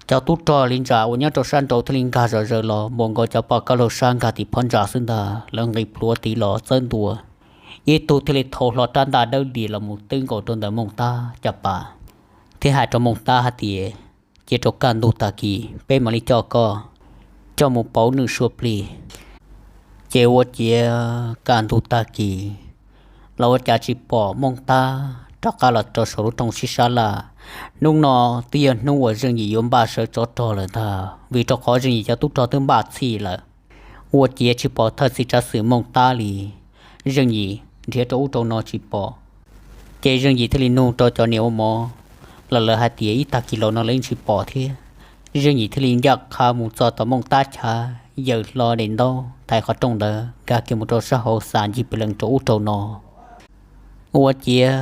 Cov tub rog li ntsa uas nyob rau sab nraud thiaj li nkag zom zaws los npaum nkaus cov pom kab laug sab nkag tim phab ntsa xwb ntag, lawv nqis plhuav tid los txawb ntua. Ib tug thiaj li thau hlo rab ntaj dawb lis los mus twb nkaus rau ntawm Mooj Tab caj pas, thiab hais rau Mooj Tab hais tias, cia rau kaj ntug tag kis peb mam li coj koj coj mus pauv nws sua plig. Ces ua ciav kaj ntug tag kis los ua cas tsis pom Mooj Tab rov qab los rau saum lub rooj sib sab laj. Hnub no twb yog hnub uas Zeej Yim yuav npaj sawv tsov rog lawm ntag, vim rau qhov Zeej Yim cov tub rog twb npaj txhij lawm. Ua ciav tsis pom thawj txiv tsav xwm Mooj Tab li. Zeej Yim nrhiav rau ub rau no tsis pom, ces Zeej Yim thiaj li nug rau cov niam ua mov los lawv hais tias ib tag kis los no lawv yeej tsis pom thiab. Zeej Yim thiaj li ncaj qha mus txog tom Mooj Tab chav, yaws hlo daim ntaub thaiv qhov rooj ntawd nkag kiag mus rau sab hauv xa ncig pes lees rau ub rau no. Ua ciav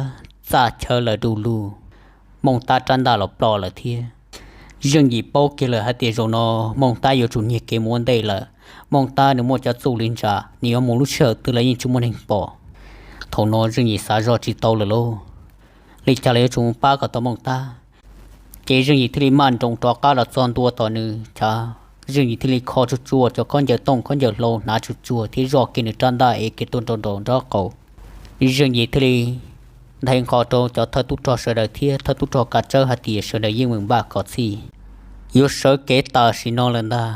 txaj chaw lawm du lug, Mooj Tab rab ntaj los ploj lawm thiab. Zeej Yim paub kiag lawm hais tias zaum no Mooj Tab yuav tsum nyiag kev mus ua ntej lawm. Mooj Tab nws muaj cov txuj li ntsa, nws yuav mus lub sij hawm twg los yeej tsis muaj neeg pom. Thaum no Zeej Yim xav zoj tsis tau lawm lauj, li cas los yuav tsum mus pab kom tau Mooj Tab. Ces Zeej Yim thiaj li maj nroos rov qab los txog ntua tom nws chav, Zeej Yim thiaj li kho tsuag tsuag cov khaub ncaws tooj khaub ncaws hlau hnav tsuag tsuag thiab zoj kiag nws rab ntaj ev kiag tuaj nrau nraum nraub qaum. Zeej Yim thiaj li nthe nqho rau cov thawj tub rog sawv daws thiab thawj tub rog Kav Tsawb hais tias sawv daws yeej meem npaj kom txhij, yuav sawv kev tam sim no lawm ntag.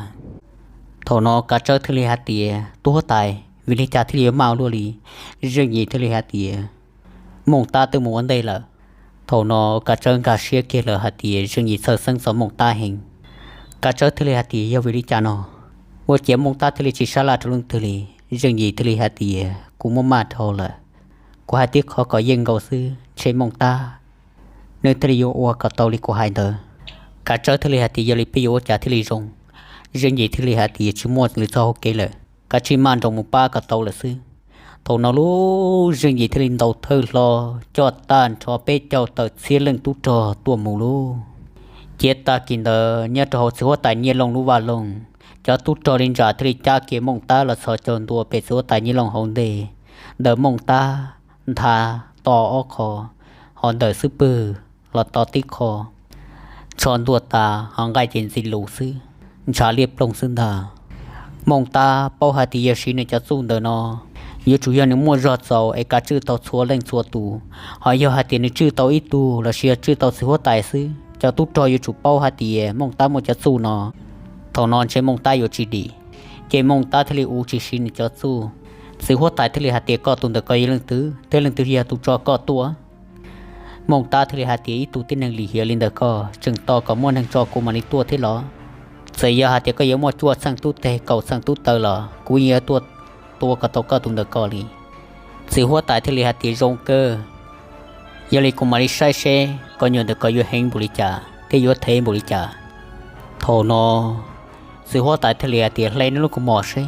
Thaum no Kav Tsawb thiaj li hais tias, tub huab tais, vim li cas thiaj li yuav maj ua luaj li? Zeej Yim thiaj li hais tias, Mooj Tab twb mus ua ntej lawm, Thaum no Kav Tsawb nkag siab kiag lawm hais tias Zeej Yim txhawj xeeb txog Mooj Tab heev. Kav Tsawb thiaj li hais tias yog vim li cas no, ua ciav Mooj Tab thiaj li tsis sab laj rau leej twg li. Zeej Yim thiaj li hais tias kuv muaj maj dhau lawm, kuv hais tib qho kom yeej nkaus xwb ntshe Mooj Tab nws thiaj li yuav ua kom tau li kuv hais ntawd. Kav Tsawb thiaj li hais tias yog li peb yuav ua cas thiaj li zoo. Zeej Yim thiaj li hais tias tsis muaj lwm txoj hauv kev lawm, kav tsij maj nroos mus pab kom tau lawm xwb. Thaum no lub Zeej Yim thiaj li ntaus thawj hlo coj tag nrho peb caug tawm txhiab leej tub rog tuaj mus lauj. Cia tag kis ntawd nyob rau hauv txiv huab tais Nyiaj Looj lub vaj loog, cov tub rog li ntsa thiaj li cab kiag Mooj Tab los txhos caug ntua pem txiv huab tais Nyiaj Looj hauv ntej. Ntawm Mooj Tab nthav to ob qho, ho ntawm xub pwg los to tib qho, tsho ntuag tas ho nqaij ces ntxi lus xwb, ntshav liab ploog xwb ntag. Mooj Tab paub hais tias yog siv nws cov txuj ntawm no yuav tsum yog nws muaj zog txaus es kav tswj tau txhua leej txhua tus, ho yog hais tias nws tswj tau ib tug los sis yog tswj tau txiv huab tais xwb, cov tub rog yuav tsum paub hais tias Mooj Tab muaj cov txuj no. Thaum no ntshe Mooj Tab yuav tsis dim, ces Mooj Tab thiaj li ua tsis siv nws cov txuj. Txiv huab tais thiaj li hais tias koj tus ntawm ko yog leej twg thiab leej twg yog tus tso koj tuaj? Mooj Tab thiaj li hais tias ib tug tib neeg lim hiam li ntawm koj tseem tos kom muaj neeg tso kuv mam li tuaj thiab los? Txawm yog hais tias koj yuav muaj cuaj txheej tub teg kaum txheej tub taw los kuv yeej yuav tuaj tua kom tau koj tus ntawm ko li. Txiv huab tais thiaj li hais tias zoo kawg, yog li kuv mam li saib seb koj nyuam ntawm ko yuav heev npaum li cas thiab yuav thev npaum li cas. Thaum no txiv huab tais thiaj li hais tias hle neb lub kaus mom seb.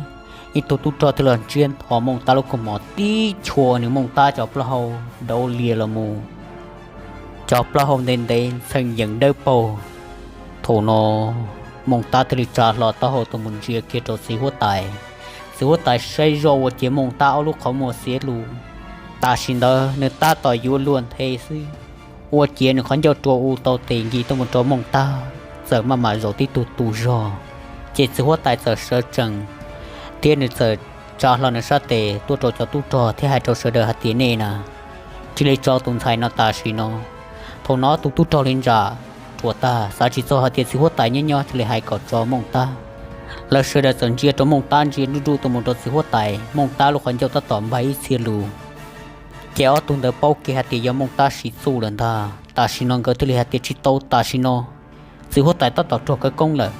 Ib tug tub rog thiaj los ntsiab nthos Mooj Tab lub kaus mom tib chua nws Mooj Tab cov plaub hau dau lias los mus, cov plaub hau ntev ntev ntxhee yees dawb paug. Thaum no Mooj Tab thiaj li tsa hlo taub hau tuaj mus ntsia kiag rau txiv huab tais. Txiv huab tais saib zoj ua ciav Mooj Tab ob lub qhov muag xiav lus. Tam sim ntawd nws tab tom yuav luag nthe xwb, ua ciav nws qhov ncauj rua u tau tes nkis tuaj mus rau Mooj Tab, txawm maj mam zaum tib tug tu zog. Ces txiv huab tais txawm sawv tsees thiab nws txawm tsa hlo nws sab tes tuaj rau cov tub rog thiab hais rau sawv daws hais tias nej na, cia li tso tus ntxhais no tam sim no. Thaum no ob tug tub rog li ntsa ruam tag xav tsis txog hais tias txiv huab tais nyob nyob cia li hais kom tso Mooj Tab. Lawv sawv daws txawm ntsia rau Mooj Tab ntsia nruj nruj tuaj mus rau txiv huab tais, Mooj Tab lub qhov ncauj tab tom npag ib txhia lus. Ces ob tug ntawd paub kiag hais tias yog Mooj Tab siv txuj lawm ntag. Tam sim no nkawd thiaj li hais tias tsis tau tam sim no, txiv huab tais tab tom raug khawv koob lawm.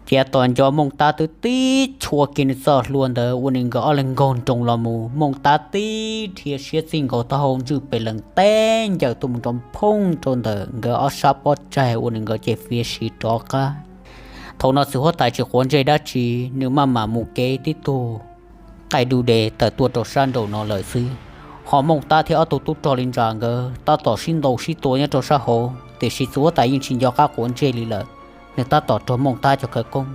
Ces tos nco Mooj Tab twb tib chua kiag nws txoj hlua ntawd ua nws nkawd ob leeg nkaug nroos los mus, Mooj Tab tib dhia siab txij nkaus taub hau ntswj pes lees teb ncaws tuaj mus rau phooj rau ntawm nkawd ob sab pob tsaig ua nws nkawd ces fiav siv rov qab. Thaum no txiv huab tais tsis quav ntsej dab tsi, nws maj mam mus kev tib tug qaij du de tawm tuaj rau sab nraum no lawm xwb. Ho Mooj Tab thiab ob tug tub rog li ntsa nkawd tab tom sib ntaus sib tua nyob rau sab hauv, tiam sis txiv huab tais yeej tsis nco qab quav ntsej li lawm. Nws tab tom raug Mooj Tab cov khawv koob.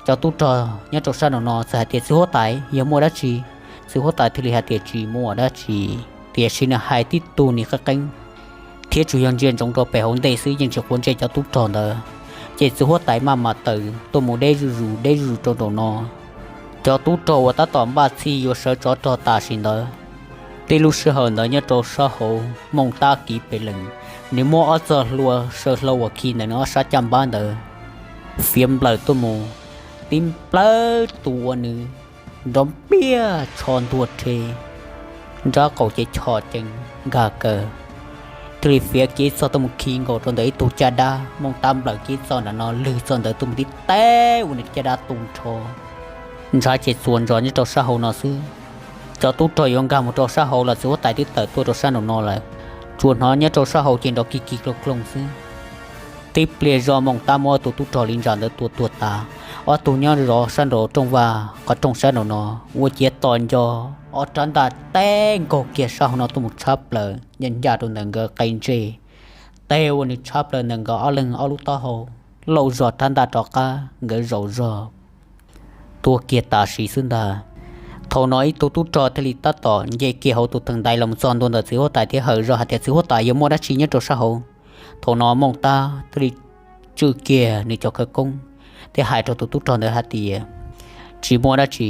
Cov tub rog nyob rau sab nraum no txawm hais tias txiv huab tais yog muaj dab tsi. Txiv huab tais thiaj li hais tias tsis muaj dab tsi, tiam sis nws hais tib tug nim qeeb qeeb thiab tsuas yog ntsia ntsoov rau pem hauv ntej xwb yeej tsis quav ntsej cov tub rog ntawd. Ces txiv huab tais maj mam tawm tuaj mus deb zuj zus deb zuj zus rau nraum no. Cov tub rog uas tab tom npaj txhij yuav sawv tsov rog tam sim ntawd, tib lub sij hawm ntawd nyob rau sab hauv Mooj Tab kiv pes lees, nws muab ob txoj hlua saw hlau uas khi ntawm nws ob sab caj npab ntawd fiav nplawm tuaj mus, tib nplawm tus ua nws nrov npiaj tsho ntuag rhe, nrab qaum ces chom cees nkag kaws, thiaj li fiav kiag ib txoj tuaj mus khi nkaus rau ntawm ib tug caj dab. Mooj Tab nplawm kiag ib txoj nram no, lwg txoj ntawd tuaj mus tib teb ua nws caj dab tu nrho, ntshav ces txuas ntsos nyob rau sab hauv no xwb. Cov tub rog yuav nkag mus rau sab hauv los txiv huab tais twb tawm tuaj rau sab nraum no lawm, tsuas hnov nyob rau sab hauv ces nrov kig kig kloog kloog xwb. Tib pliag zoj Mooj Tab muab ob tug tub rog li ntsa ntawd tua tuag tas. Ob tug nyob zov sab nraum rooj vaj qhov rooj sab nraum no, ua ciav tos nco ob rab ntaj teb nkaug kiag sab hauv no tuaj mus tshab plaws ncaj ncaj rau ntawm nkawd qe ntsej, teb ua nws tshab plaws ntawm nkawd ob leeg ob lub taub hau, lauj zog rab ntaj rov qab nkawd zaum zog tuag kiag tam sim xwb ntag. Thaum no ib tug tub rog thiaj li tab tom nce kiag hauv tus theem ntaiv los mus txog ntua ntawm txiv huab tais thiab hawm zog hais tias txiv huab tais yog muaj dab tsi nyob rau sab hauv. Thaum no Mooj Tab thiaj li tswj kiag nws cov khawv koob thiab hais rau tus tub rog ntawd hais tias tsis muaj dab tsi,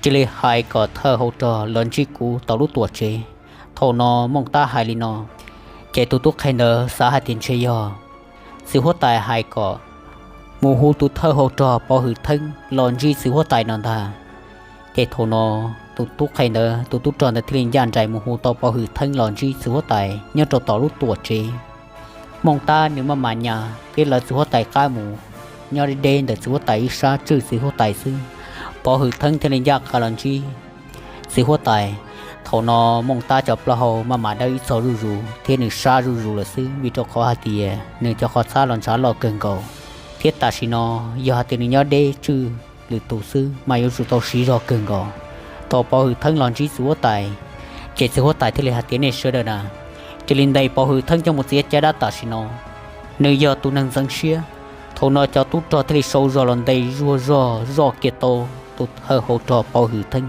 cia li hais kom thawj hau rog los ntsib kuv tom lub tuam tsev. Thaum no Mooj Tab hais li no, ces tus tub qhe ntawd xav hais tias ntshe yog txiv huab tais hais kom mus hu tus thawj hau rog pov hwm theeb los ntsib txiv huab tais no ntag. Ces thaum no tus tub qhe ntawd, tus tub rog ntawd thiaj li ncaj nraim mus hu tau Pov Hwm Theeb los ntsib txiv huab tais nyob rau tom lub tuam tsev. Mooj Tab nws maj mam nyas thiab lawv txiv huab tais qab mus, nyob deb deb ntawm txiv huab tais ib sab tswj txiv huab tais xwb. Pov Hwm Theeb thiaj li ncaj qha los ntsib txiv huab tais. Thaum no Mooj Tab cov plaub hau maj mam dawb ib txog zuj zus thiab nws sab zuj zus lawm xwb, vim rau qhov hais tias nws cov qhov txhab los ntshav loj kawg nkaus, thiab tam sim no yog hais tias nws nyob deb tswj lwm tus xwb mas yuav tsum tau siv zog kawg nkaus. Thaum Pov Hwm Theeb los ntsib txiv huab tais, ces txiv huab tais thiaj li hais tias nej sawv daws na, cia li ntes Pov Hwm Theeb coj mus txiav caj dab tam sim no, nws yog tus neeg ntxeev siab. Thaum no cov tub rog thiaj li sau zog los ntes zuag zog zoj kiag tau tus thawj hau rog Pov Hwm Theeb.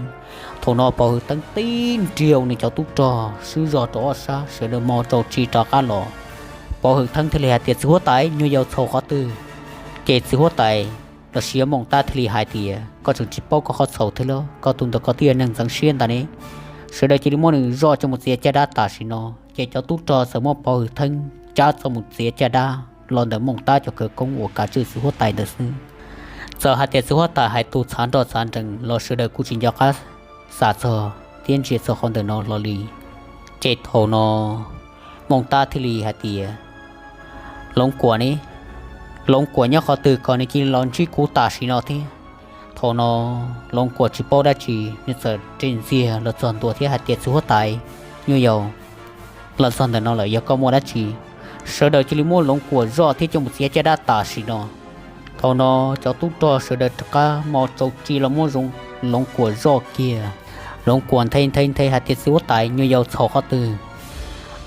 Thaum no Pov Hwm Theeb tib nriag nws cov tub rog swb zog rau ob sab, sawv daws mo rau tsis rov qab los. Pov Hwm Theeb thiaj li hais tias txiv huab tais, nyuag yaus txhaum qhov twg? Ces txiv huab tais los sis Mooj Tab thiaj li hais tias koj tseem tsis paub koj qhov txhaum thiab los? Koj tus ntawd koj twb yog neeg ntxeev siab ntag ne. Sawv daws cia li muab nws zoj coj mus txiav caj dab tam sim no. Ces cov tub rog txawm muab Pov Hwm Theeb cab txoj mus txiav caj dab los ntawm Mooj Tab cov khawv koob uas kav tswj txiv huab tais ntawd xwb. Txawm hais tias txiv huab tais hais tus txhav nroj txhav nrees los sawv daws kuj tsis nco qab xav txog thiab ntsia txog qhov ntawm no hlo li. Ces thaum no Mooj Tab thiaj li hais tias Loov Kuam ne, Loov Kuam nyob qhov twg ko nws cia li los ntsib kuv tam sim no thiab. Thaum no Loov Kuam tsis paub dab tsi, nws txawm ris ntxiag los txog ntua thiab hais tias txiv huab tais, nyuag yaus, los txog ntawm no lawm yog koj muaj dab tsi, sawv daws cia li muab Loov Kuam zoj thiab coj mus txiav caj dab tam sim no. Thaum no cov tub rog sawv daws rov qab mo rau tsis los muab Loov Kuam zoj kiag. Loov Kuam nthe nthe nthe hais tias txiv huab tais, nyuag yaus txhaum qhov twg?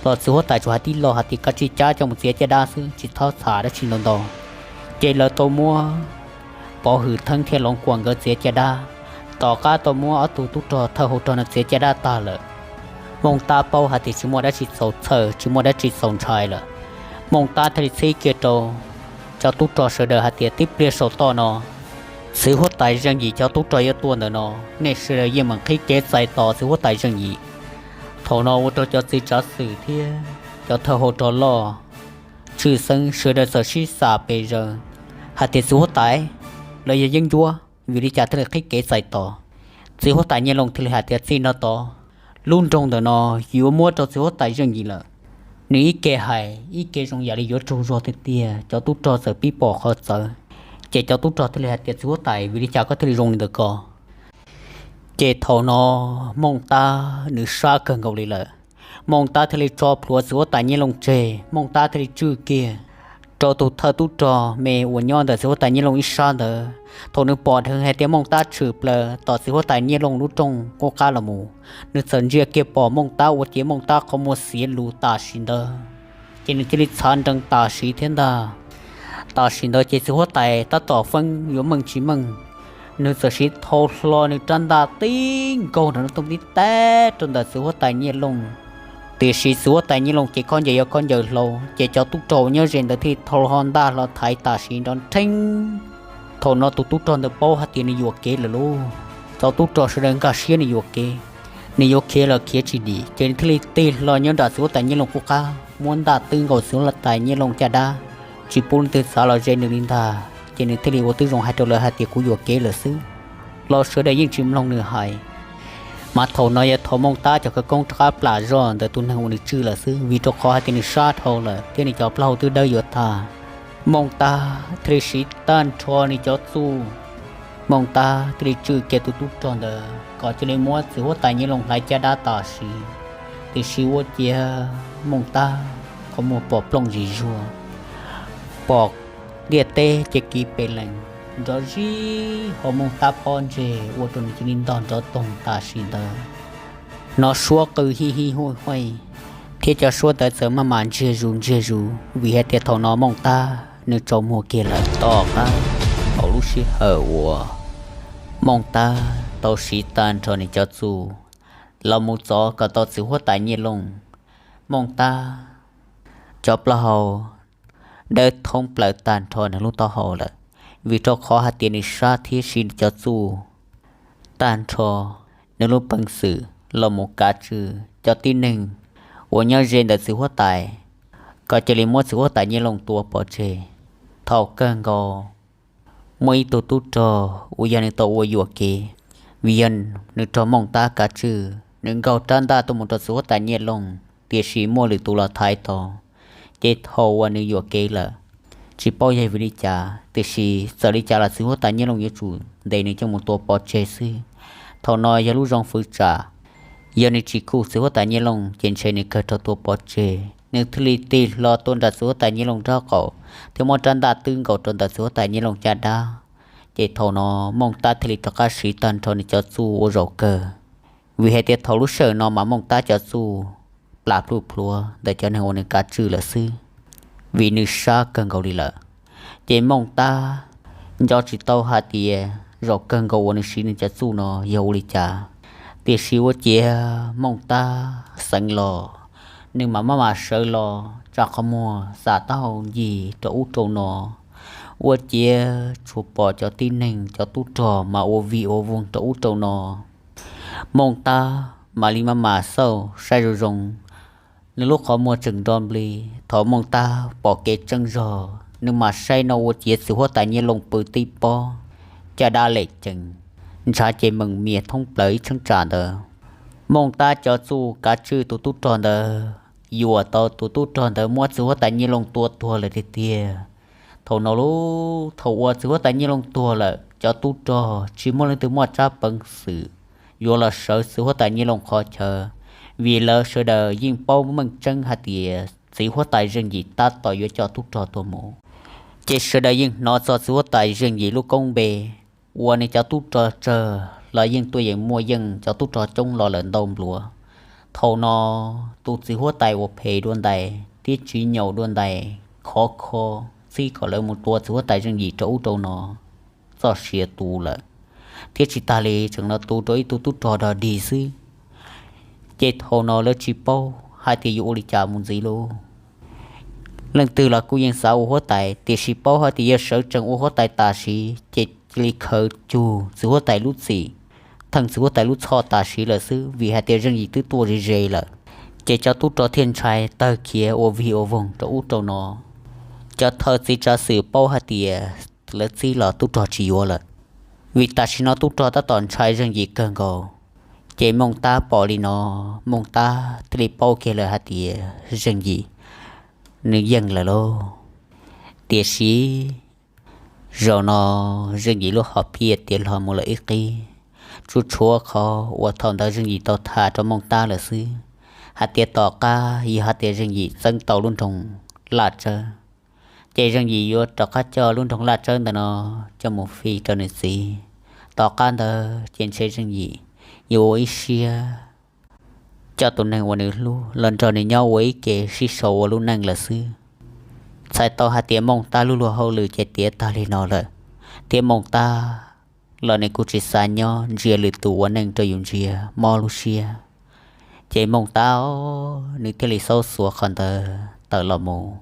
Los txiv huab tais tsuas hais tib lo hais tias koj tsis cab coj mus txiav caj dab xwb, tsis txhob txham dab tsi ntau ntau. Ces lawv tau muab Pov Hwm Theeb thiab Loov Kuam nkawd txiav caj dab, tom qab tau muab ob tug tub rog thawj hau rog no txiav caj dab tag lawm. Mooj Tab paub hais tias tsis muaj dab tsi txaus txhawj, tsis muaj dab tsi txaus ntshai lawm. Mooj Tab thiaj li txhib kiag rau cov tub rog sawv daws hais tias tib pliag saum toj no, txiv huab tais Zeej Yim cov tub rog yuav tuaj ntawm no, nej sawv daws yeej meem qhib kev txais tos txiv huab tais Zeej Yim. Thaum no ua rau cov txiv tsav xwm thiab cov thawj hau rog loj, tshwj xeeb sawv daws txawm sib xam pes zaws hais tias txiv huab tais, lawv yog yeeb ncuab, vim li cas thiaj li qhib kev txais tos? Txiv huab tais Nyiaj Looj thiaj li hais tias txij no tod lub nroog ntawm no yuav muab rau txiv huab tais Zeej Yim lawm. Nws ib ke hais ib ke zoo yam li yuav raug zog tiag tiag, cov tub rog txawm pib pom qhov txawv. Ces cov tub rog thiaj li hais tias txiv huab tais, vim li cas koj thiaj li zoo li ntawd ko? Ces thaum no Mooj Tab nws sab kawg nkaus li lawm. Mooj Tab thiaj li tso plhuav txiv huab tais Nyiaj Looj tseg, Mooj Tab thiaj li tswj kiag rau tus thawj tub rog me uas nyob ntawm txiv huab tais Nyiaj Looj ib sab ntawd. Thaum nws pom dheev hais tias Mooj Tab tshwm plaws tom txiv huab tais Nyiaj Looj lub rooj qub qab los mus, nws txawm ntsia kiag pom Mooj Tab ua ciav Mooj Tab qhov muag xiav lus tam sim ntawd, ces nws cia li txhav nrees tam sim thiab ntag. Tam sim ntawd ces txiv huab tais tab tom feeb yuav meej tsis meej, nws txawm siv thau hlo nws rab ntaj tib nkaug nrov tooj tib tag rau ntawm txiv huab tais Nyiaj Looj. Tiam sis txiv huab tais Nyiaj Looj ces khaub ncaws yog khaub ncaws hlau, ces cov tub rog uas nyob ze ntawd thiaj thau hlo ntaj hlo thaiv tam sim nrov nrheeb. Thaum no tus tub rog ntawd paub hais tias nws yuam kev lawm lauj. Cov tub rog sawv daws nkag siab nws yuam kev, nws yuav khiav los khiav tsis dim, ces nws thiaj li tig hlo nyob nram txiv huab tais Nyiaj Looj qub qab, muab ntaj twb nkaus txiv huab tais Nyiaj Looj caj dab, tsis pub leej twg txav los ze nws li ntag. Ces nws thiaj li ua tib zoo hais rau lawv hais tias kuv yuam kev lawm xwb, los sawv daws yeej tsis mloog nws hais. Mas thaum no yog thaum Mooj Tab cov khawv koob rov qab plam zoj ntawm tus neeg uas nws tswj lawm xwb, vim rau qhov hais tias nws sab dhau lawm thiab nws cov plaub hau twb dawb yuav tag. Mooj Tab thiaj li siv tag nrho nws cov txuj, Mooj Tab thiaj li tswj kiag tus tub rog ntawd kom cia li muab txiv huab tais Nyiaj Looj hlais caj dab tam sim. Tiam sis ua ciav Mooj Tab qhov muag pom plooj zis zuag, pom ntiaj teb ces kiv pes lees, nrov zis hauv Mooj Tab pob ntseg ua rau nws cia li ntog nrov toog tam sim ntawd. Hnov suab qw hij hij huj huj, thiab cov suab ntawd txawm maj mam ntsiag zus ntsiag zus vim hais tias thaum no Mooj Tab nws tsaus muag kiag lawm. Tom qab hauv lub sij hawm uas Mooj Tab tau siv tag nrho nws cov txuj los mus txov kom tau txiv huab tais Nyiaj Looj, Mooj Tab cov plaub hau dawb thoob plaws tag nrho nws lub taub hau lawm, vim rau qhov hais tias nws sab thiab siv nws cov txuj tag nrho nws lub peev xwm los mus kav tswj cov tib neeg uas nyob ze ntawm txiv huab tais, kom cia li muab txiv huab tais Nyiaj Looj tua pov tseg. Thaum kawg nkaus muaj ib tug tub rog uas yog nws tau ua yuam kev, Vim yog nws raug Mooj Tab kav tswj, nws nkaug rab ntaj tuaj mus rau txiv huab tais Nyiaj Looj, tiam sis muaj lwm tus los thaiv tau. Ces thaum uas nws yuam kev lawm, tsis paub yog vim li cas, tiam sis txawm li cas los txiv huab tais Nyiaj Looj yuav tsum ntes nws coj mus tua pov tseg xwb. Thaum no yog lub zoo fwv tsam, yog nws tsis khuj txiv huab tais Nyiaj Looj ces ntshe nws kawg raug tua pov tseg. Nws thiaj li tig hlo tuaj nram txiv huab tais Nyiaj Looj nraub qaum, thiab muab rab ntaj twb nkaus rau ntawm txiv huab tais Nyiaj Looj caj dab. Ces thaum no Mooj Tab thiaj li rov qab siv tag nrho nws cov txuj ua zaum kawg, vim hais tias thaum lub sij hawm no mas Mooj Tab cov txuj plam pluj plhuav ntawm cov neeg uas nws kav tswj lawm xwb, vim nws sab kawg nkaus li lawm. Ces Mooj Tab nco tsis tau hais tias zaum kawg nkaus uas nws siv nws cov txuj no yog ua li cas, tiam sis ua ciav Mooj Tab xeev los, nws mam maj mam sawv los tsa qhov muag xam taub hau ncig rau ub rau no, ua ciav tsuas pom cov tib neeg cov tub rog mas ua vig ua voog rau ub rau no. Mooj Tab mam li maj mam xauj saib zoo zoo, nws lub qhov muag tseem nro npli. Thaum Mooj Tab pom kev tseeb zog, nws mam saib no ua ciav txiv huab tais Nyiaj Looj pw tib pob, caj dab lem cees, ntshav ces meem mias thoob plaws ib cheeb tsam ntawd. Mooj Tab cov txuj kav tswj tus tub rog ntawd yuam tau tus tub rog ntawd muab txiv huab tais Nyiaj Looj tua tuag lawm tiag tiag. Thaum no lub, thaum uas txiv huab tais Nyiaj Looj tuag lawm, cov tub rog tsis muaj leej twg muaj tsab peev xwm yuav los sawv txiv huab tais Nyiaj Looj qhov chaw, vim lawv sawv daws yeej paub meej tseeb hais tias txiv huab tais Zeej Yim tab tom yuav coj tub rog tuaj mus. Ces sawv daws yeej hnov txog txiv huab tais Zeej Yim lub koob npe uas nws cov tub rog tsawg los yeej tuaj yeem muaj yeej cov tub rog coob los lawm ntau npluav. Thaum no tus txiv huab tais uas phem dua ntais thiab tsis nyaum dua ntais khov kho txib kom lawv mus tua txiv huab tais Zeej Yim rau ub rau no txoj sia tu lawm, thiab tsis tas li tseem los tu rau ib tug tub rog dog dig xwb. Ces thaum no lawv tsis paub hais tias yuav ua li cas mus ntxiv lauj. Leej twg los kuj yeej xav ua huab tais, tiam sis paub hais tias yog sawv tsees ua huab tais tam sim ces cia li khaws cug txiv huab tais lub txim, theej txiv huab tais lub txhoj tam sim lawm xwb, vim hais tias Zeej Yim twb tuaj ze ze lawm. Ces cov tub rog thiaj ntshai tawg khiav ua vig ua voog rau ub rau no. Cov thawj txiv tsav xwm paub hais tias lawv txib los tub rog tsis yuav lawm, vim tam sim no tub rog tab tom ntshai Zeej Yim kawg nkaus. Ces Mooj Tab pom li no, Mooj Tab thiaj li paub kiag lawm hais tias Zeej Yim nws yeej lawm lauj. Tiam sis zaum no Zeej Yim lub hom phiaj tiav hlo mus lawm ib qib, tsuas tshuav qhov uas thaum ntawd Zeej Yim tau tham rau Mooj Tab lawm xwb, hais tias tom qab yog hais tias Zeej Yim txeeb tau lub nroog Laj Tsawb, ces Zeej Yim yuav rov qab coj lub nroog Laj Tsawb ntawm no coj mus fij rau nws txiv. Tom qab ntawd ces ntshe Zeej Yim yuav ua ib siab coj tus neeg uas nws hlub los nrog nws nyob ua ib ke sib sau ua lub neej lawm xwb. Txhais tau hais tias Mooj Tab lub luag hauj lwm ces tiav tag li no lawm, thiab Mooj Tab los nws kuj tsis xav nyob ntsia lwm tus ua neej rau yus ntsia mob lub siab. Ces Mooj Tab nws thiaj li xaub xuav qhov ntawd tawm los mus.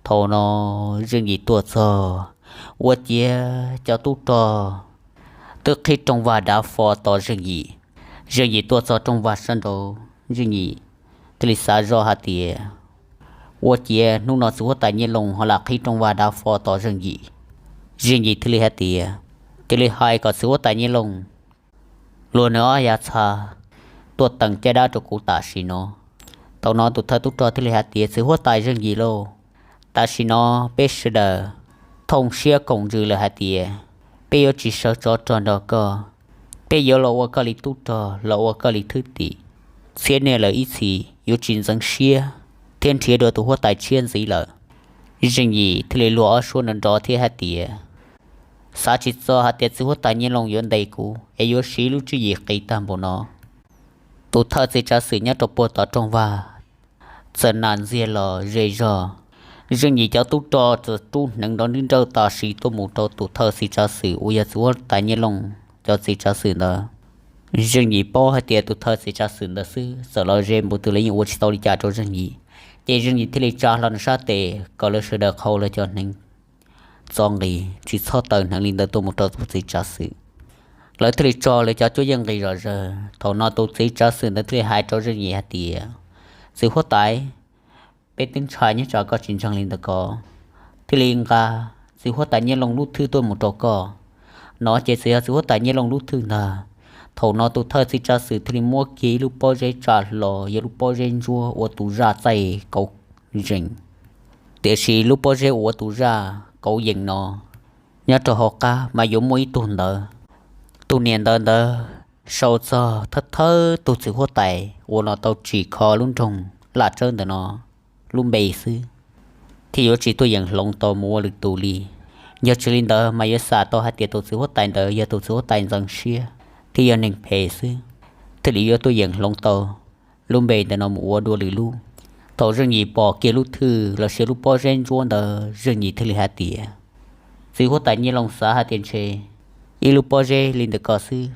Thaum no Zeej Yim tuaj txog, ua ciav cov tub rog twb qhib rooj vag dav fo tos Zeej Yim. Zeej Yim tuaj txog rooj vag sab nraud, Zeej Yim thiaj li xav zoj hais tias, ua ciav hnub no txiv huab tais Nyiaj Looj ho lam qhib rooj vag dav fo tos Zeej Yim. Zeej Yim thiaj li hais tias, cia li hais kom txiv huab tais Nyiaj Looj luag nws ob yav txha tuaj teem caj dab rau kuv tam sim no. Thaum no tus thawj tub rog thiaj li hais tias, txiv huab tais Zeej Yim lauj, tam sim no peb sawv daws thooj siab koom ntsws lawm hais tias peb yuav tsis sawv tsov rog nrog koj, peb yuav los ua koj li tub rog, los ua koj li thwj tim, txhiab niaj lawm ib txhis yuav tsis ntxeev siab thiab nrhiav dua tus huab tais tshiab ntxiv lawm. Zeej Yim thiaj li luag ob suab nrov nrov thiab hais tias, xav tsis txog hais tias txiv huab tais Nyiaj Looj yuav ntes kuv es yuav siv lub tswv yim qis tag npaum no. Tus thawj txiv tsav xwm nyob rau puag tom rooj vag txawm nas ntxiag los ze zog. Zeej Yim cov tub rog txawm rub hneev nrov nrawj nrawj tam sim tuaj mus rau tus thawj txiv tsav xwm uas yog txiv huab tais Nyiaj Looj cov txiv tsav xwm ntawd. Zeej Yim paub hais tias tus thawj txiv tsav xwm ntawd xwb txawm los ze npaum twg los yeej ua tsis tau li cas rau Zeej Yim. Ces Zeej Yim thiaj li tsa hlo nws sab tes kom lawv sawv daws qhau lawv cov hneev txo nqis, tsis txhob taw hneev li ntawd tuaj mus rau tus txiv tsav xwm. Lawv thiaj li tso lawv cov cuab yeej nqis zom zaws. Thaum no tus txiv tsav xwm ntawd thiaj li hais rau Zeej Yim hais tias, txiv huab tais, peb twb ntshai nyob tsam koj tsis ntseeg li ntawd ko, thiaj li nqa txiv huab tais Nyiaj Looj lub thwj tuaj mus rau koj. No ces txawm yog txiv huab tais Nyiaj Looj lub thwj ntag. Thaum no tus thawj txiv tsav xwm thiaj li muab kiag ib lub pob zeb tsa hlo, yog lub pob zeb ntsuab ua tus zaj txaij kauv yees. Tiam sis lub pob zeb ua tus zaj kauv yees no, nyob rau hauv qab mas yuav muaj ib tug ntawd. Tus niam ntawd ntawd sau txog thawj thawj tug txiv huab tais uas los tau tsim kho lub nroog Laj Tsawb ntawm no lub npe xwb, thiaj yuav tsis tuaj yeem hloov tau mus ua lwm tus li. Yog tsis li ntawd mas yuav xam tau hais tias tus txiv huab tais ntawd yog tus txiv huab tais ntxeev siab thiab yog neeg phem xwb, thiaj li yuav tuaj yeem hloov tau lub npe ntawm no mus ua dua lwm lub. Thaum Zeej Yim pom kiag lub thwj los sis lub pob zeb ntsuab ntawd, Zeej Yim thiaj li hais tias, txiv huab tais Nyiaj Looj, xav hais tias ntshe ib lub pob zeb li ntawm ko xwb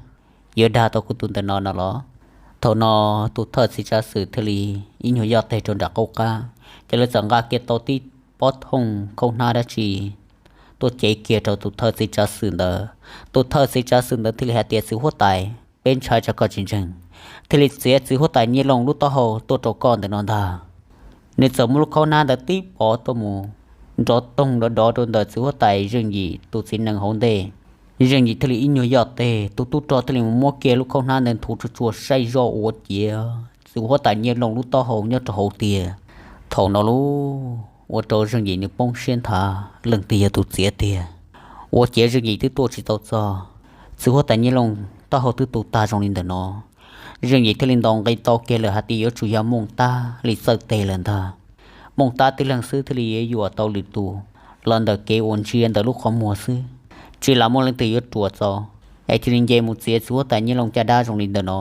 yuav dag tau kuv tus ntawm no no los? Thaum no tus thawj txiv tsav xwm thiaj li ib nyuag yoj teg rau nram qab qab, ces lawv txawm nqa kiag tau tib pob thooj khaub hnab dab tsi tuaj cev kiag rau tus thawj txiv tsav xwm ntawd. Tus thawj txiv tsav xwm ntawd thiaj li hais tias, txiv huab tais, peb ntshai tsam koj tsis ntseeg, thiaj li txiav txiv huab tais Nyiaj Looj lub taub hau tuaj rau koj ntawm no ntag. Nws txawm muab lub khaub hnab ntawd tib pov tuaj mus nrov toog nrov dov rau ntawm txiv huab tais Zeej Yim tus txiv nees hauv ntej. Zeej Yim thiaj li ib nyuag yoj teg, tus tub rog thiaj li mus muab kiag lub khaub hnab ntawd nthuav tsuag tsuag saib zoj ua ciav txiv huab tais Nyiaj Looj lub taub hau nyob rau hauv tiag. Thaum no lauj, ua rau Zeej Yim nws poob siab nthav, leej twg yog tus txiav tiag? Ua ciav Zeej Yim twb tuaj tsis tau txog, txiv huab tais Nyiaj Looj taub hau twb tu tag zoo li ntawm no. Zeej Yim thiaj li ntaus nqi tau kiag lawm hais tias yuav tsum yog Mooj Tab li txawj teg lawm ntag. Mooj Tab tib leeg xwb thiaj li yuav yuam tau lwm tus los ntawm kev uas ntsia ntawm lub qhov muag xwb, tsis lam muaj leej twg yuav ruam txaus es cia li nce mus txiav txiv huab tais Nyiaj Looj caj dab zoo li ntawm no.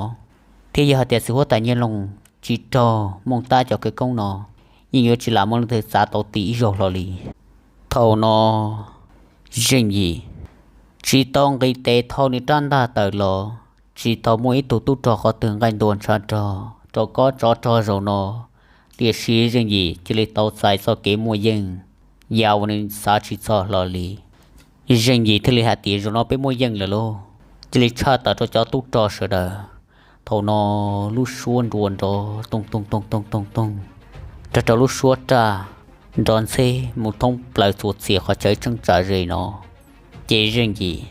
Thiab yog hais tias txiv huab tais Nyiaj Looj tsis raug Mooj Tab cov khawv koob no, yeej yuav tsis lam muaj leej twg txav tau ti ib zaug hlo li. Thaum no Zeej Yim tsis tau nqis tes thau nws rab ntaj tawm los, tsis tau muaj ib tug tub rog qhov twg nqaij ntuag ntshav rog rau kob tsov rog zaum no. Tiam sis Zeej Yim cia li tau txais txoj kev muaj yeej yam uas nws xav tsis txog hlo li. Zeej Yim thiaj li hais tias, zaum no peb muaj yeej lawm lauj. Cia li tshaj tawm rau cov tub rog sawv daws. Thaum no lub suab nruas nrov toog toog toog toog toog toog, nrog rau lub suab raj nrov ntxheb mus thoob plaws txuas txias qhov chaw tseem tsam ze no. Ces Zeej Yim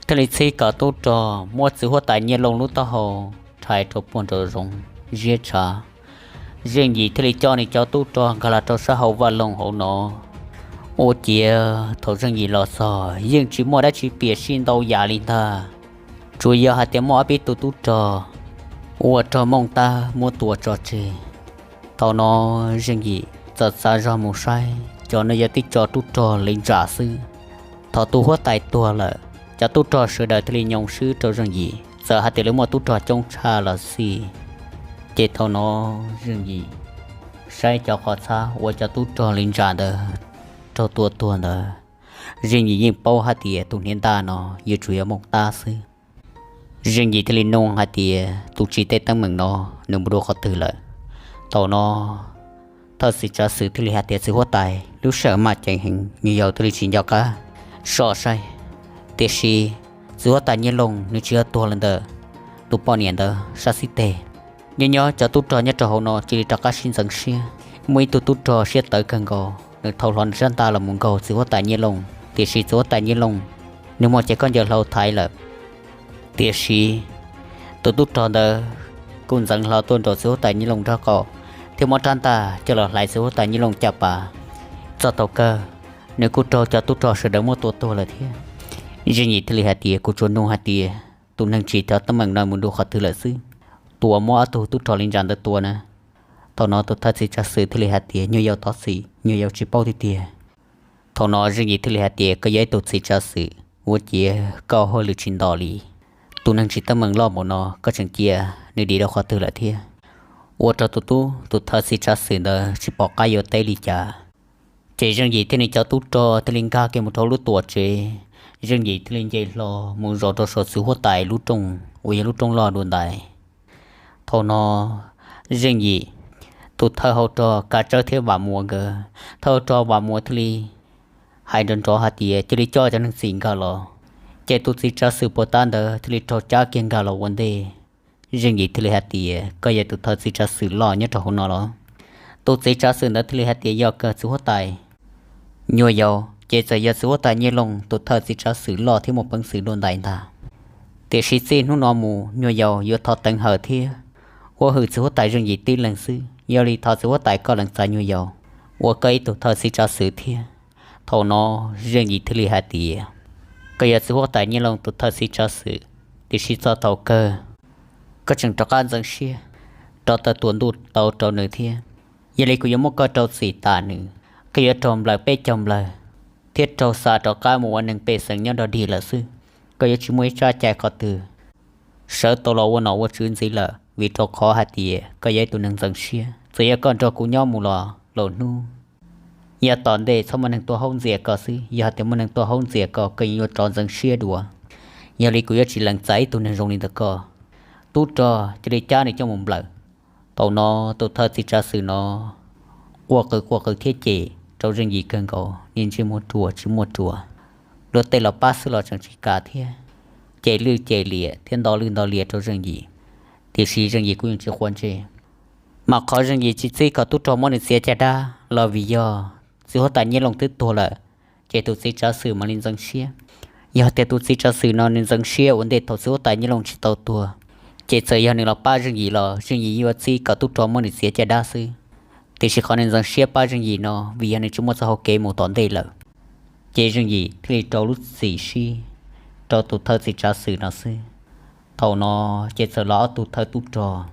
thiaj li txhib kom tub rog muab txiv huab tais Nyiaj Looj lub taub hau rhais rau puag nraum zoov ziab tshav. Zeej Yim thiaj li coj nws cov tub rog nkag los rau sab hauv vaj loog hauv no. Ua ciav thaum Zeej Yim los txog yeej tsis muaj dab tsi piam sij ntau yam li ntag, tsuas yog hais tias muaj ob peb tug tub rog ua rog Mooj Tab muab tua tso tseg. Thaum no Zeej Yim txawm txav zog mus saib, cov no yog tib co tub rog li ntsa xwb. Thaum tus huab tais tuag lawm, cov tub rog sawv daws thiaj li nyoo swb rau Zeej Yim, txawm hais tias lawv muaj tub rog coob tshaj los xij. Ces thaum no Zeej Yim saib cov qhov txhab uas cov tub rog li ntsa ntawd raug tua tuag ntawd, Zeej Yim yeej paub hais tias tus hniav ntaj no yuav tsum yog Mooj Tab xwb. Zeej Yim thiaj li nug hais tias tus tsim tej teeb meem no nws mus dua qhov twg lawm. Thaum no thawj txiv tsav xwm thiaj li hais tias, txiv huab tais, lub sij hawm maj ceev heev, nyuam yaus thiaj li tsis nco qab soj saib. Tiam sis txiv huab tais Nyiaj Looj nws tsis yog tuag li ntawm tus poj niam ntawd sab xib teg. Nyob nyob cov tub rog nyob rau hauv no cia li rov qab sib ntxeev siab. Muaj ib tug tub rog siab tawv kawg nkaus, nws thau hlo nws rab ntaj los mus nkaug txiv huab tais Nyiaj Looj, tiam sis txiv huab tais Nyiaj Looj nws muaj cev khaub ncaws hlau thaiv lawm. Tiam sis tus tub rog ntawd kuj ntxeev hlo tuaj nraum txiv huab tais Nyiaj Looj nraub qaum, thiab muab rab ntaj coj los hlais txiv huab tais Nyiaj Looj caj pas. Txog thaum kawg, nws kuj raug cov tub rog sawv daws muab tua tuag lawm thiab. Zeej Yim thiaj li hais tias, kuv tsuas nug hais tias tus neeg tsim cov teeb meem no mus dua qhov twg lawm xwb, tus uas muab ob tug tub rog li ntsa ntawd tua na? Thaum no tus thawj txiv tsav xwm thiaj li hais tias, nyuam yaus thov txim, nyuam yaus tsis paub tiag tiag. Thaum no Zeej Yim thiaj li hais tias, koj yog ib tug txiv tsav xwm, ua ciav koj hauj lwm tsis nto li. Tus neeg tsim teeb meem loj npaum no koj tseem cia nws dim rau qhov twg lawm thiab? Ua rau tus tub tus thawj txiv tsav xwm ntawd tsis pom qab yuav teb li cas. Ces Zeej Yim thiab nws cov tub rog thiaj li nkag kiag mus rau lub tuam tsev. Zeej Yim thiaj li nce hlo mus zaum rau saum txiv huab tais lub rooj uas yog lub rooj loj dua ntais. Thaum no Zeej Yim, tus thawj hau rog Kav Tsawb thiab Vam Muas nkawd, thawj hau rog Vam Muas thiaj li hais nrov nrov hais tias, cia li coj cov neeg txim nkag los. Ces tus txiv tsav xwm puas tab ntawd thiaj li raug cab kiag nkag los ua ntej. Zeej Yim thiaj li hais tias, koj yog tus thawj txiv tsav xwm loj nyob rau hauv no los? Tus txiv tsav xwm ntawd thiaj li hais tias, yog kawg txiv huab tais. Nyuam yaus ces txawm yog txiv huab tais Nyiaj Looj tus thawj txiv tsav xwm loj thiab muaj peev xwm dua ntais ntag. Tiam sis txij hnub no mus nyuag yaus yuav thov teev hawm thiab ua hwm txiv huab tais Zeej Yim tib leeg xwb. Yog li thov txiv huab tais koj lees txais nyuag yaus ua koj ib tug thawj txiv tsav xwm thiab. Thaum no Zeej Yim thiaj li hais tias, koj yog txiv huab tais Nyiaj Looj tus thawj txiv tsav xwm, tiam sis txog thaum kawg koj tseem rov qab ntxeev siab rov taw tuam ntuj tau rau nws thiab. Yog li kuv yuav muab koj rau txim tas nws, koj yuav raug nplawm peb caug nplawg thiab raug xa rov qab mus ua neeg pej xeem nyob dog dig lawm xwb. Koj yuav tsis muaj ib tsab cai qhov twg sawv tau los ua nom ua tswv ntxiv lawm, vim rau qhov hais tias koj yog ib tug neeg ntxeev siab. Txawm yog koj nrog kuv nyob mus los lwm hnub, yav tom ntej txhob muaj neeg tuaj haub ntxias koj xwb. Yog hais tias muaj neeg tuaj haub ntxias koj, koj yeej yuav rov ntxeev siab dua. Yog li kuv yuav tsis lees txais ib tug neeg zoo li ntawm koj. Tub rog cia li cab nws coj mus nplawm. Thaum no tus thawj txiv tsav xwm no quaj qw quaj qw thiab cem rau Zeej Yim kawg nkaus, niag ntsej muag ruam tsis muaj ruam, luag tej los pab xwb los tseem tsis kam thiab, cem lwj cem liam thiab nto lwj nto liam rau Zeej Yim. Tiam sis Zeej Yim kuj yeej tsis quav ntsej. Mas qhov Zeej Yim tsis txib kom tub rog muab nws txiav caj dab los vim yog txiv huab tais Nyiaj Looj twb tuag lawm, ces tus txiv tsav xwm mam li ntxeev siab. Yog tias tus txiv tsav xwm no nws ntxeev siab ua ntej thaum txiv huab tais Nyiaj Looj tsis tau tuag, ces txawm yog nws los pab Zeej Yim los Zeej Yim yuav txib kom tub rog muab nws txiav caj dab xwb. Tiam sis qhov nws ntxeev siab pab Zeej Yim no vim yog nws tsis muaj txoj hau kev mus tom ntej lawm, ces Zeej Yim thiaj li rau lub txim sib rau tus thawj txiv tsav xwm no xwb. Thaum no ces txawm los ob tug thawj tub rog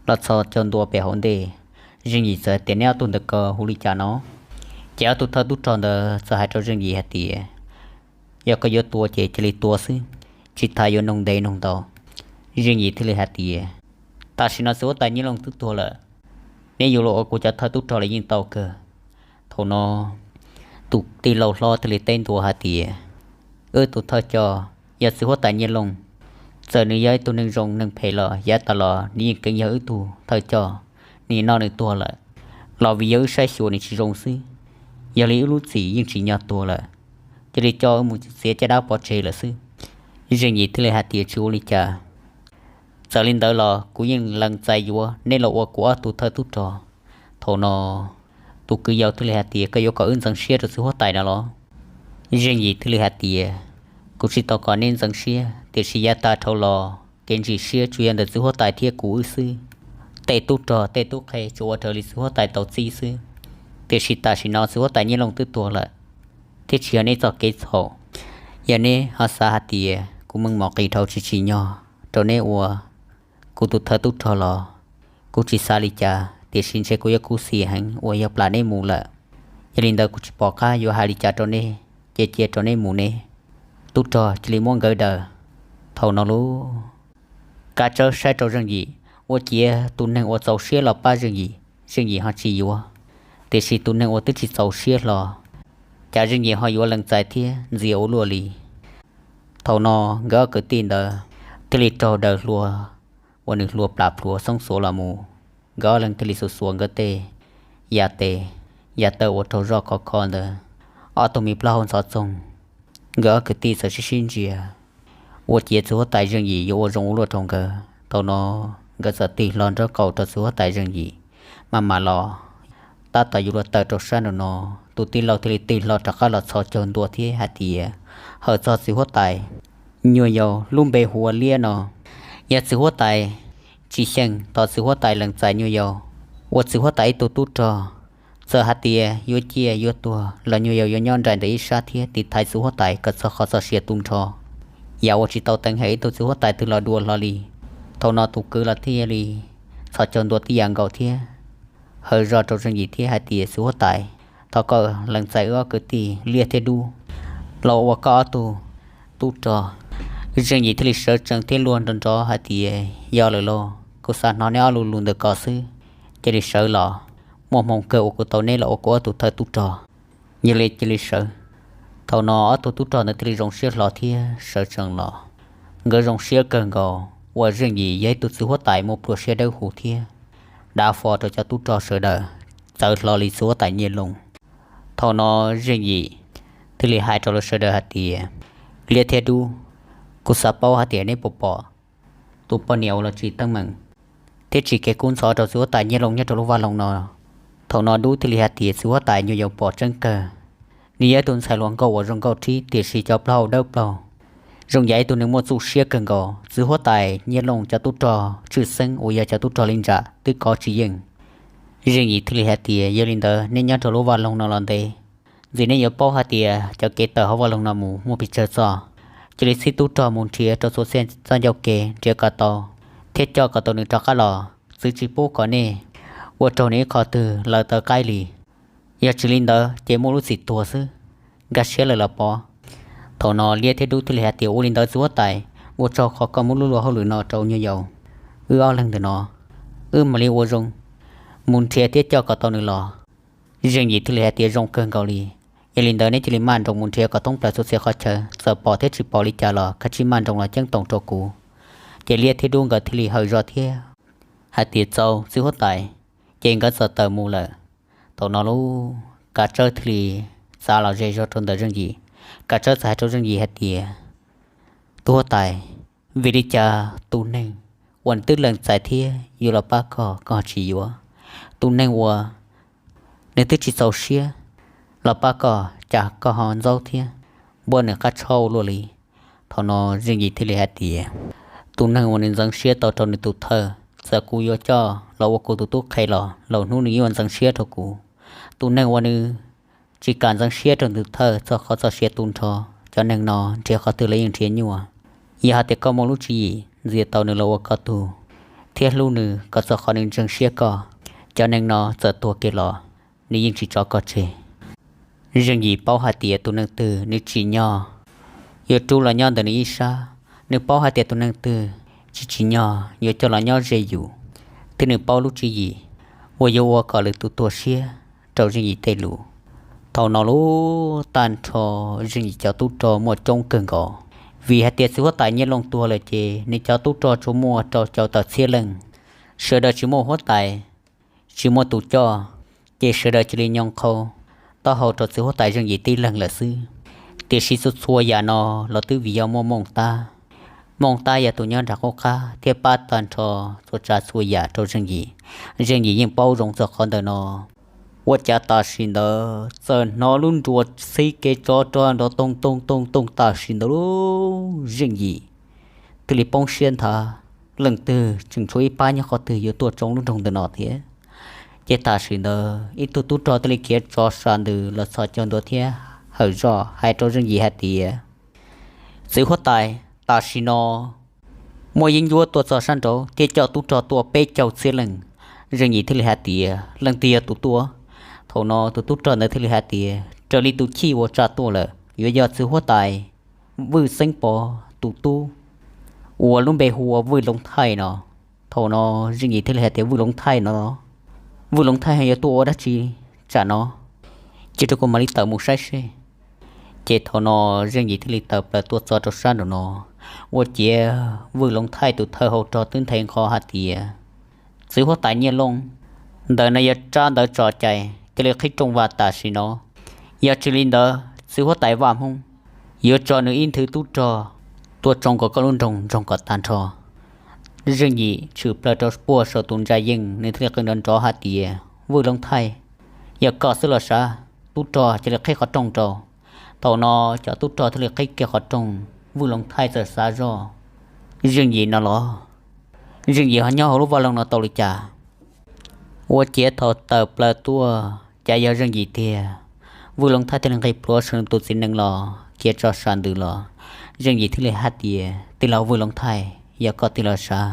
los txhos caug ntua pem hauv ntej. Zeej Yim txawm tias, neb ob tug ntawd ko hu li cas no? Ces ob tug thawj tub rog ntawd txawm hais rau Zeej Yim hais tias, yog koj yuav tua ces cia li tua xwb, tsis tas yuav nug ntev nug ntau. Zeej Yim thiaj li hais tias, tam sim no txiv huab tais Nyiaj Looj twb tuag lawm, neb yuav los ua kuv cov thawj tub rog los yeej tau kawg. Thaum no tus tij laug hlob thiaj li teb ntua hais tias, wb tus thawj coj yog txiv huab tais Nyiaj Looj. Txawm nws yog ib tug neeg zoo neeg phem los yav tas los nws yeej keev yog wb tug thawj coj. Nim no nws tuag lawm los vim yog wb saib xyuas nws tsis zoo xwb, yog li wb lub txim yeej tsim nyog tuag lawm, cia li coj wb mus txiav caj dab pov tseg lawm xwb. Zeej Yim thiaj li hais tias, tsis ua li cas, txawm li ntawd los kuv yeej lees txais yuav neb los ua kuv ob tug thawj tub rog. Thaum no tus kwv yau thiaj li hais tias, koj yuav kom wb ntxeev siab rau txiv huab tais no los? Zeej Yim thiaj li hais tias, kuv tsis tau kom neb ntxeev siab, tiam sis yav tag dhau los kev ntsis siab tsuas yog ntawm txiv huab tais thiab kuv wb xwb. Tej tub rog tej tub qhe tsuas ua raws li txiv huab tais tau txib xwb. Tiam sis tam sim no txiv huab tais Nyiaj Looj twb tuag lawm, thiab tsis yog neb txoj kev txhaum. Yog neb ho xav hais tias kuv meej mom qis dhau tsis tsim nyog rau neb ua kuv tus thawj tub rog los, kuv tsis xav li cas, tiam sis ntshe kuv yuav khuv xim heev uas yog plam neb mus lawm. Yog li ntawd kuv tsis pom qab yuav hais li cas rau neb, ces cia rau neb mus neb. Tub rog cia li muab nkawd daws. Thaum no lub kav tsawb saib rau Zeej Yim, ua ciav tus neeg uas txaus siab los pab Zeej Yim, Zeej Yim ho tsis yuav, tiam sis tus neeg uas twb tsis txaus siab hlo, cas Zeej Yim ho yuav lees txais thiab ntxias ua luaj li. Thaum no nkawd ob kwv tij ntawd thiaj li raug daws hlua uas nws hlua plam plhuav xoob xuav los mus. Nkawd ob leeg thiaj li xuas xuas nkawd tej yam tes yam taw uas raug zoj khov kho ntawd, ob tug me plaub hau ntxhov txoog. Nkawd ob kwv tij txawm sib sib ntsia, ua ciav txiv huab tais Zeej Yim yuav ua zoo ua luaj rau nkawd. Thaum no nkawd txawm tig hlo nraub qaum rau txiv huab tais Zeej Yim, maj mam los. Tab tom yuav luag tawm rau sab nraum no, tus tij laug thiaj li tig hlo rov qab los txhos caug ntua thiab hais tias, hawm txog txiv huab tais nyuag yaus lub npe hu ua Liab no, yog txiv huab tais tsis xyeej thov txiv huab tais lees txais nyuag yaus ua txiv huab tais ib tug tub rog. Txawm hais tias yuav ciaj yuav tuag los nyuag yaus yuav nyob nraim ntawm ib sab thiab tiv thaiv txiv huab tais kom txog qhov txoj sia tu nrho. Yam uas tsis tau teev hawm ib tug txiv huab tais twg los dua hlo li. Thaum no tus kwv los thiaj li txhos caug ntua tib yam nkaus thiab hawm zog rau Zeej Yim thiab hais tias, txiv huab tais, thov koj lees txais wb ob kwv tij Liab thiab Dub los ua koj ob tug tub rog. Zeej Yim thiaj li sawv tsees thiab luag nrov nrov hais tias, yog lawm lauj, kuv xav hnov neb ob lus lus ntawm ko xwb. Cia li sawv los, muaj hmoo kawg uas kuv tau neb los ua kuv ob tug thawj tub rog. Yog li cia li sawv. Thaum no ob tug tub rog ntawd thiaj li zoo siab hlo thiab sawv tsees los. Nkawd zoo siab kawg nkaus uas Zeej Yim yog ib tug txiv huab tais muaj pluaj siab dawb huv thiab dav fo rau cov tub rog sawv daws, txawv hlo li txiv huab tais Nyiaj Looj. Thaum no Zeej Yim thiaj li hais rau lawv sawv daws hais tias, Liab thiab Dub, kuv xav paub hais tias neb puas pom tus poj niam uas los tsim teeb meem thiab tsim kev kub ntxhov rau txiv huab tais Nyiaj Looj nyob rau lub vaj loog no? Thaum no Dub thiaj li hais tias, txiv huab tais, nyuag yaus pom tseeb kawg. Nws yog ib tug ntxhais hluas nkauj uas zoo nkauj rhib, tiam sis cov plaub hau dawb paug, Zoo yam ib tug neeg muaj txuj siab kawg nkaus. Txiv huab tais Nyiaj Looj cov tub rog tshwj xeeb uas yog cov tub rog li ntawd twb kov tsis yeej. Zeej Yim thiaj li hais tias, yog li ntawd neb nyob rau lub vaj loog no los ntev, ntxim neb yuav paub hais tias cov kev tawm hauv vaj loog no mus muaj pes tsawg txoj. Cia li txhij tub rog mus nrhiav rau txhua txhia txoj ncauj kev nrhiav kom tau, thiab coj kom tau nws rov qab los. Txwv tsis pub kom nej ua raug nws ib qho twg lawv tawv qaib li. Yog tsis li ntawd ces muaj lub txim tuag xwb. Nkag siab lawm los pov. Thaum no Liab thiab Dub thiaj li hais tias, ua li ntawd txiv huab tais, ua tsaug qhov koj muab lub luag hauj lwm no rau nyuag yaus. Wb ob leeg ntawm no, wb mam li ua zoo mus nrhiav thiab coj kom tau nws los. Zeej Yim thiaj li hais tias, zoo kawg nkaus li. Yog li ntawd neb cia li maj nroos mus nrhiav kom thoob plaws txhua txhia qhov chaw, txawm pom thiab tsis pom li cas los kav tsij maj nroos los ceeb toom rau kuv. Ces Liab thiab Dub nkawd thiaj li hawm zog thiab hais tias, txaus txiv huab tais. Ces nkawd txawm tawm mus lawm. Thaum no lub Kav Tsawb thiaj li txav los ze zog rau ntawm Zeej Yim. Kav Tsawb txawm hais rau Zeej Yim hais tias, tus huab tais, vim li cas tus neeg uas nws twb lees txais thiab yuav los pab koj, koj tsis yuav? Tus neeg uas nws twb tsis txaus siab los pab koj, cas koj ho ntxaub thiab npuab nws qab tsho ua luaj li? Thaum no Zeej Yim thiaj li hais tias, tus neeg uas nws ntxeev siab tau rau nws tus thawj, txawm kuv yuav coj los ua kuv tus tub qhe los lwm hnub nws yuav ntxeev siab rau kuv. Tus neeg uas nws tsis kam ntxeev siab rau nws tus thawj txog qhov txoj sia tu nrho, cov neeg no nrhiav qhov twg los yeej nrhiav nyuaj. Yog hais tias koj muaj lub tswv yim ntxias tau nws los ua koj tug, thiab hlub nws kom txog qhov nws ntseeg siab koj, cov neeg no txawm tuag kiag los nws yeej tsis tso koj tseg. Zeej Yim paub hais tias tus neeg twg nws tsim nyog yuav rub los nyob ntawm nws ib sab, nws paub hais tias tus neeg twg tsis tsim nyog yuav coj los nyob ze yus, thiab nws paub lub tswv yim uas yuav ua kom lwm tus tuag siab rau Zeej Yim tej lus. Thaum no lub tag nrho Zeej Yim cov tub rog muaj coob kawg nkaus, vim hais tias txiv huab tais Nyiaj Looj tuag lawm ces nws cov tub rog tsuas muaj rau caum tawm txhiab leej. Sawv daws tsis muaj huab tais, tsis muaj tus coj, ces sawv daws cia li nyo qhau taub hau rau txiv huab tais Zeej Yim tib leeg lawm xwb. Tiam sis txhua txhua yam no los twb vim yog muaj Mooj Tab. Mooj Tab yog tus nyob nram qub qab thiab pab tag nrho txhua tsav txhua yam rau Zeej Yim. Zeej Yim yeej paub zoo txog qhov ntawm no. Ua cas tam sim ntawd txawm hnov lub nruas txhib kev tsov rog nrov toog toog toog toog tam sim ntawd lub Zeej Yim thiaj li poob siab nthav. Leej twg tseem tshuav ib pab nyob qhov twg yuav tuaj tsoo lub nroog ntawm no thiab? Ces tam sim ntawd ib tug tub rog thiaj li khiav tso sa ntws los txhos caug ntua thiab hawm zoj hais rau Zeej Yim hais tias, txiv huab tais, tam sim no muaj yeeb ncuab tuaj txog sab nraud thiab coj tub rog tuaj peb caug txhiab leej. Zeej Yim thiaj li hais tias, leej twg yog tus tuaj? Thaum no tus tub rog ntawd thiaj li hais tias, raws li tus chij uas tsa tuaj lawm yuav yog txiv huab tais Vwj Xeeb Pov tus tub uas lub npe hu ua Vwj Loov Thaij no. Thaum no Zeej Yim thiaj li hais tias, Vwj Loov Thaij no, Vwj Loov Thaij yuav tuaj ua dab tsi tsam no? Cia rau kuv mam li tawm mus saib seb. Ces thaum no Zeej Yim thiaj li tawm plaws tuaj txog rau sab nraum no, ua ciav Vwj Loov Thaij tus thawj hauv rog twb nthe nqho hais tias, txiv huab tais Nyiaj Looj, ntawm no yog tsab ntawv tso cai, cia li qhib rooj vag tam sim no. Yog tsis li ntawd txiv huab tais Vaj Hmoob yuav tso nws ib nthwv tub rog tuaj tsoo kom koj lub nroog ntsoog kom tag nrho. Zeej Yim tshwm plaws rau puag saum tus ntsa yeej, nws thiaj li qw nrov nrov hais tias, Vwj Loov Thaij, yog koj xwb los sav, tub rog cia li qhib qhov rooj rau. Thaum no cov tub rog thiaj li qhib kiag qhov rooj, Vwj Loov Thaij txawm xav zoj, Zeej Yim no los, Zeej Yim ho nyob hauv lub vaj loog no tau li cas? Ua ciav thaum tawm plaws tuaj cas yog Zeej Yim tiag. Vwj Loov Thaij thiaj li nqis pluav saum nws tus txiv nees los khiav tso sa ntws los. Zeej Yim thiaj li hais tias, tij laug Vwj Loov Thaij, yog koj tij laug sav,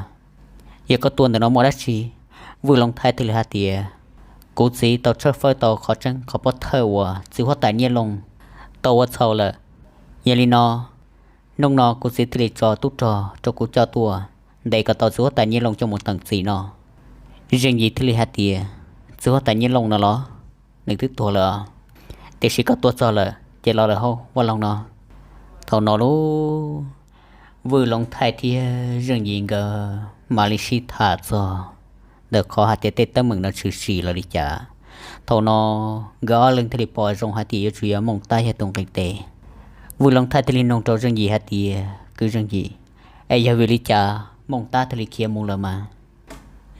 yog koj tuaj ntawm no muaj dab tsi? Vwj Loov Thaij thiaj li hais tias, kuv txiv tau tshawb fawb tau qhov tseeb qhov pov thawj uas txiv huab tais Nyiaj Looj tau ua txhaum lawm. Yog li no, hnub no kuv txiv thiaj li tso tub rog rau kuv coj tuaj ntes kom tau txiv huab tais Nyiaj Looj coj mus teem txim no. Zeej Yim thiaj li hais tias, txiv huab tais Nyiaj Looj no los, nws twb tuag lawm, tiam sis koj tuaj txog lawm ces los lawm hauv vaj loog no. Thaum no lub Vwj Loov Thaij thiab Zeej Yim nkawd mam li sib tham txog ntawm qhov hais tias tej teeb meem no tshwm sim los li cas. Thaum no nkawd ob leeg thiaj li pom zoo hais tias yuav tsum yog Mooj Tab yog tus nqis tes. Vwj Loov Thaij thiaj li nug rau Zeej Yim hais tias, kwv Zeej Yim, es yog vim li cas Mooj Tab thiaj li khiav mus lawm mas?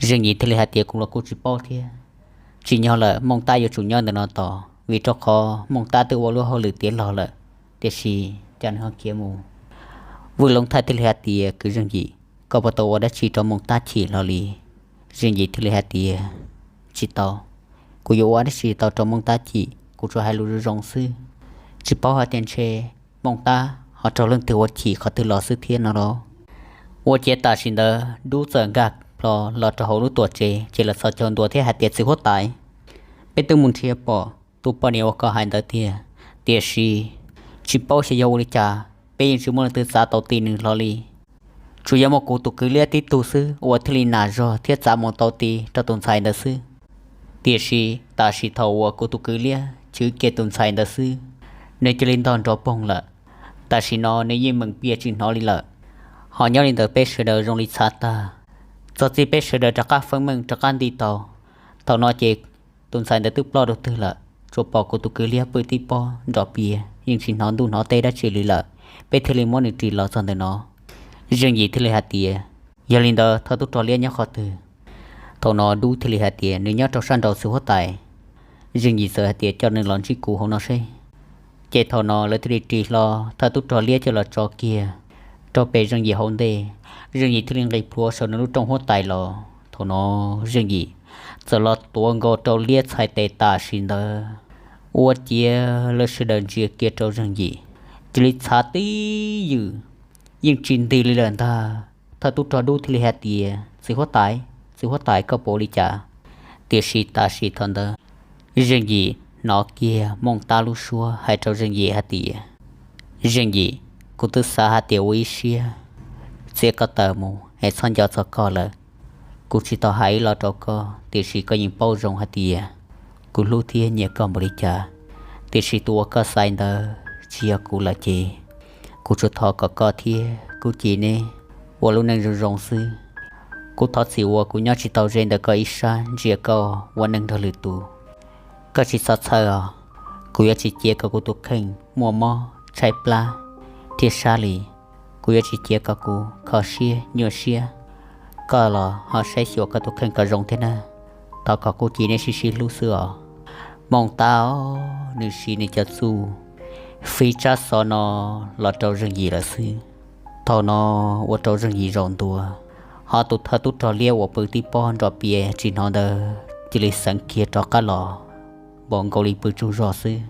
Zeej Yim thiaj li hais tias, kuv los kuj tsis paub thiab. Tsim nyog lawm Mooj Tab yuav tsum nyob ntawm no tos, vim rau qhov Mooj Tab twb ua lub hauj lwm tiav log lawm, tiam sis cas nws ho khiav mus. Vwj Loob Thaij thiaj li hais tias, Kwv Zeej Yim, koj puas tau ua dab tsi rau Mooj Tab chim los li? Zeej Yim thiaj li hais tias, Tsis tau, kuv yuav ua dab tsi tau rau Mooj Tab chim, kuv tsuas hais lus zoo zoo xwb. Tsis paub hais tias ntshe Mooj Tab ho raug leej twg ua chim qhov twg los xwb thiab no los. Ua ciav tam sim ntawd Dub txawm nkag plho los rau hauv lub tuam tsev ces los txhos caug ntua thiab hais tias, Txiv huab tais, peb twb mus nrhiav pom tus poj niam uas koj hais ntawd tiag, tiam sis tsis paub xyov yog ua li cas peb yeej tsis muaj leej twg txav tau ti nws hlo li. Tsuas yog muaj kuv tus kwv liab tib tug xwb uas thiaj li nam zog thiab txav mus tau ti rau tus ntxhais ntawd xwb. Tiam sis tam sim thaum uas kuv tus kwv liab chwv kiag tus ntxhais ntawd xwb, nws cia li ntog nrov poog lawm. Tam sim no nws yeej meem piam tsis hnov li lawm. Ho nyob li ntawd peb sawv daws zoo li txhav tag. Txog txij peb sawv daws rov qab feeb meej rov qab nti tau. Thaum no ces tus ntxhais ntawd twb ploj rau twg lawm, tsuas pom kuv tus kwv liab pw tib pob nrov piam, yeej tsis hnov ntuj hnov teb dab tsi li lawm. Peb thiaj li muab nws ris los txog ntawm no. Zeej Yim thiaj li hais tias, Yog li ntawd thawj tub rog liab nyob qhov twg? Thaum no Dub thiaj li hais tias, Nws nyob rau sab nraud txiv huab tais. Zeej Yim txawm hais tias, Coj nws los ntsib kuv hauv no seb. Ces thaum no lawv thiaj li ris hlo thawj tub rog liab coj los tso kiag rau pem Zeej Yim hauv ntej. Zeej Yim thiaj li nqis plhuav saum nws lub rooj huab tais los. Thaum no Zeej Yim txawm los tuav nkaus rau liab txhais tes tam sim ntawd, ua ciav lawv sawv daws ntsia kiag rau Zeej Yim, cia li txhav tib ywm, yeej tsis nti li lawm ntag. Thawj tub rog Dub thiaj li hais tias, Txiv huab tais, txiv huab tais, koj puas ua li cas? Tiam sis tam sim thaum ntawd Zeej Yim hnov kiag Mooj Tab lub suab hais rau Zeej Yim hais tias, Zeej Yim, kuv twb xav hais tias ua ib siab txiav koj tawm mus es txhob nco txog koj lawm. Kuv tsis tau hais ib los rau koj, tiam sis koj yeej paub zoo hais tias kuv hlub thiab nyiam koj npaum li cas. Tiam sis tus uas koj xaiv ntawd tsis yog kuv lawm ces kuv tsuas thov kom koj thiab Kub Ci neb ua lub neej zoo zoo xwb. Kuv thov txim uas kuv nyob tsis tau ze ntawm koj ib sab ntsia koj ua neej nrog lwm tus. Koj tsis txhob txhawj os, kuv yuav tsis cia kom kuv tus kheej muaj mob tshaib plab thiab sab li. Kuv yuav tsis cia kom kuv kho siab nyuaj siab. Koj los ho saib xyuas koj tus kheej kom zoo thiab na. Thov kom Kub Ci neb sib sib hlub xwb os. Mooj Tab nws siv nws cov txuj fij tsab xov no los rau Zeej Yim lawm xwb. Thaum no ua rau Zeej Yim zaum ntua, ho tus thawj tub rog liab uas pw tib pob nrov piam tsis hnov ntawd cia li xeev kiag rov qab los npaum nkaus li pw tsaug zog xwb.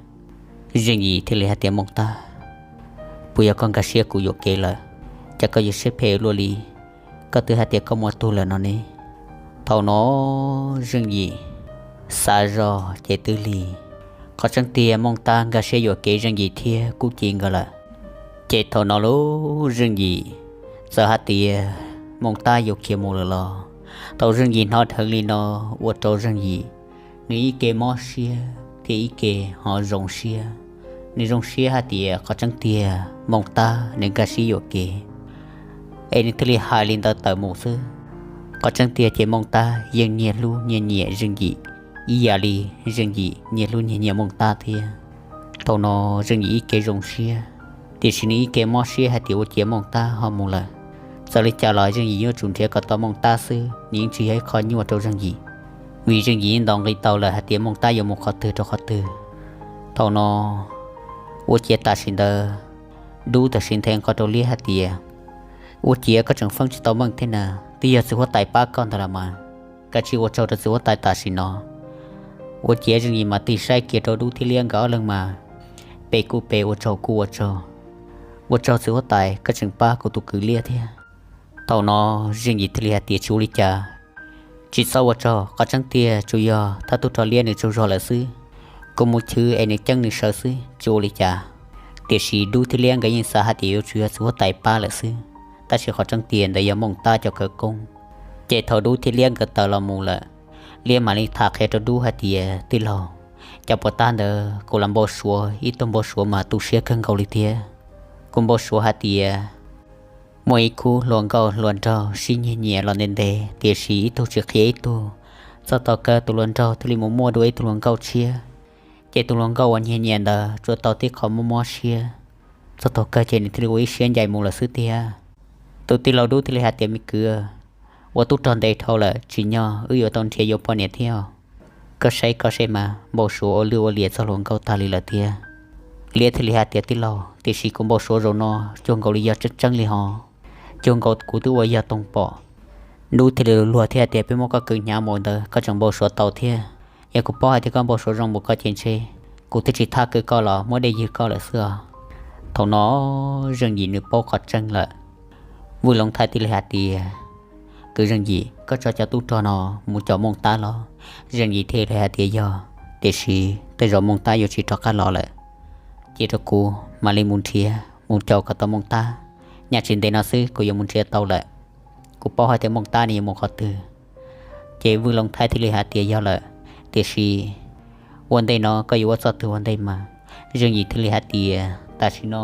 Zeej Yim thiaj li hais tias, Mooj Tab, puas yog koj nkag siab kuv yuam kev lawm? Cas koj yuav siab phem luaj li? Koj twb hais tias koj muaj tug lawm no ne. Thaum no Zeej Yim xav zog ces twb lig, qhov tseeb tiag Mooj Tab nkag siab yuam kev Zeej Yim thiab Kub Ci nkawd lawm. Ces thaum no lub Zeej Yim txawm hais tias Mooj Tab yuav khiav mus lawm los. Thaum Zeej Yim hnov dheev li no, ua rau Zeej Yim nws ib ke mob siab thiab ib ke ho zoo siab. Nws zoo siab hais tias qhov tseeb tiag Mooj Tab nws nkag siab yuam kev, es nws thiaj li hais li ntawd tawm mus xwb. Qhov tseeb tiag ces Mooj Tab yeej nyiag hlub nyiag nyiam Zeej Yim ib yam li Zeej Yim nyiag hlub nyiag nyiam Mooj Tab thiab. Thaum no Zeej Yim ib ke zoo siab, tiam sis nws ib ke mob siab hais tias ua ciav Mooj Tab ho mus lawm. Txawm li cas los Zeej Yim yuav tsum nrhiav kom tau Mooj Tab xwb, nws yeej tsis yog ib qho nyuaj rau Zeej Yim, vim Zeej Yim ntaus nqi tau lawm hais tias Mooj Tab yuav mus qhov twg rau qhov twg. Thaum no ua ciav tam sim ntawd Dub tam sim nthe nqo rau Liab hais tias, Ua ciav koj tseem feeb tsis tau meej thiab na, twb yog txiv huab tais pab koj ntag los mas. Koj cia li ua tsaug rau txiv huab tais tam sim no. Ua ciav Zeej Yim mas tig saib kiag rau Dub thiab Liab nkawd ob leeg mas, pem kuj pem, ua tsaug kuj ua tsaug. Ua tsaug txiv huab tais, koj tseem pab kuv tus kwv Liab thiab. Thaum no Zeej Yim thiaj li hais tias, Tsis ua li cas, tsis txhob ua tsaug, qhov tseeb tiag tsuas yog thawj tub rog Liab nws tsaug zog lawm xwb. Kuv mus chwv es nws ceeb nws sawv xwb, tsis ua li cas. Tiam sis Dub thiab Liab nkawd yeej xav hais tias yuav tsum yog txiv huab tais pab lawm xwb, tab sis qhov tseeb tiag ntawd yog Mooj Tab cov khawv koob. Ces thaum Dub thiab Liab nkawd tawm los mus lawm, Liab mam li tham qhia rau Dub hais tias, Tij laug, cas puas tab ntawd kuv los npau suav ib tug npau suav mas tu siab kawg nkaus li thiab. Kuv npau suav hais tias muaj ib khub hluas nkauj hluas nraug sib nyiag nyiam los ntev ntev, tiam sis ib tug tsis qhia ib tug. Txog thaum kawg tus hluas nraug thiaj li mus muaj dua ib tug hluas nkauj tshiab, ces tus hluas nkauj uas nyiag nyiam ntawd tsuas tau tib qho mob mob siab. Txog thaum kawg ces nws thiaj li ua ib siab ncaim mus lawm xwb tiag. Tus tij laug Dub thiaj li hais tias, Me kwv, ua tub rog ntev dhau lawm, tsim nyog wb yuav tau nrhiav yuav poj niam thiab. Koj saib koj seb mas, npau suav ua lwj ua liam txog hluas nkauj tag li lawm thiab. Liab thiaj li hais tias, Tij laug, tiam sis kuv npau suav zaum no cuag nkaus li yog tseeb tseeb li hos, cuag nkaus kuv twb ua yog toog pom. Dub thiaj li luag thiab hais tias, Peb muab koj kwv hnyav mus ntawd koj tseem npau suav tau thiab. Yog kuv paub hais tias koj npau suav zoo mus koj ces ntshe kuv twb tsis thab kwv koj los muab dej ywg koj lawm xwb os. Thaum no Zeej Yim nws paub qhov tseeb lawm. Vwj Loov Thaij thiaj li hais tias, Kwv Zeej Yim, koj tso cov tub rog no mus caum Mooj Tab los? Zeej Yim thiaj li hais tias, Yog, tiam sis tej zaum Mooj Tab yuav tsis rov qab los lawm. Cia rau kuv mam li mus nrhiav mus caum kom tau Mooj Tab. Nyaj tsis ntev no xwb kuv yuav mus nrhiav tau lawm. Kuv paub hais tias Mooj Tab nws yuav mus qhov twg. Ces Vwj Loov Thaij thiaj li hais tias, Yog lawm, tiam sis ua ntej no koj yuav ua txoj twg ua ntej mas? Zeej Yim thiaj li hais tias, Tam sim no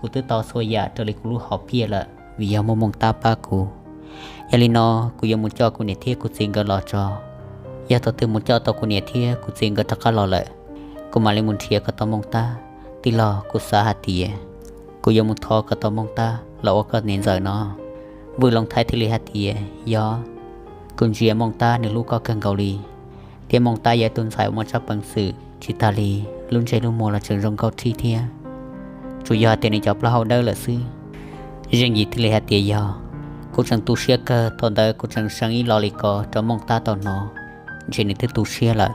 kuv twb tau txhua yam raws li kuv lub hom phiaj lawm vim yog muaj Mooj Tab pab kuv. Yog li no kuv yuav mus coj kuv niam thiab kuv txiv nkawd los tso. Yog thaum twg mus coj tau kuv niam thiab kuv txiv nkawd rov qab los lawm, kuv mam li mus nrhiav kom tau Mooj Tab. Tij laug, kuv xav hais tias kuv yuav mus thov kom tau Mooj Tab los ua koj niam ntxawm no. Vwj Loov Thaij thiaj li hais tias, Yog, kuv ntsia Mooj Tab nws hlub koj kawg nkaus li, thiab Mooj Tab yog ib tug ntxhais uas muaj tsab peev xwm tsis tas li, lub ntsej lub muag los tseem zoo nkauj rhib thiab. Tsuas yog hais tias nws cov plaub hau dawb lawm xwb. Zeej Yim thiaj li hais tias, Yog, kuv tseem tu siab kawg, thaum ntawd kuv tseem seev ib lo li ko rau Mooj Tab tau hnov, ntshe nws twb tu siab lawm.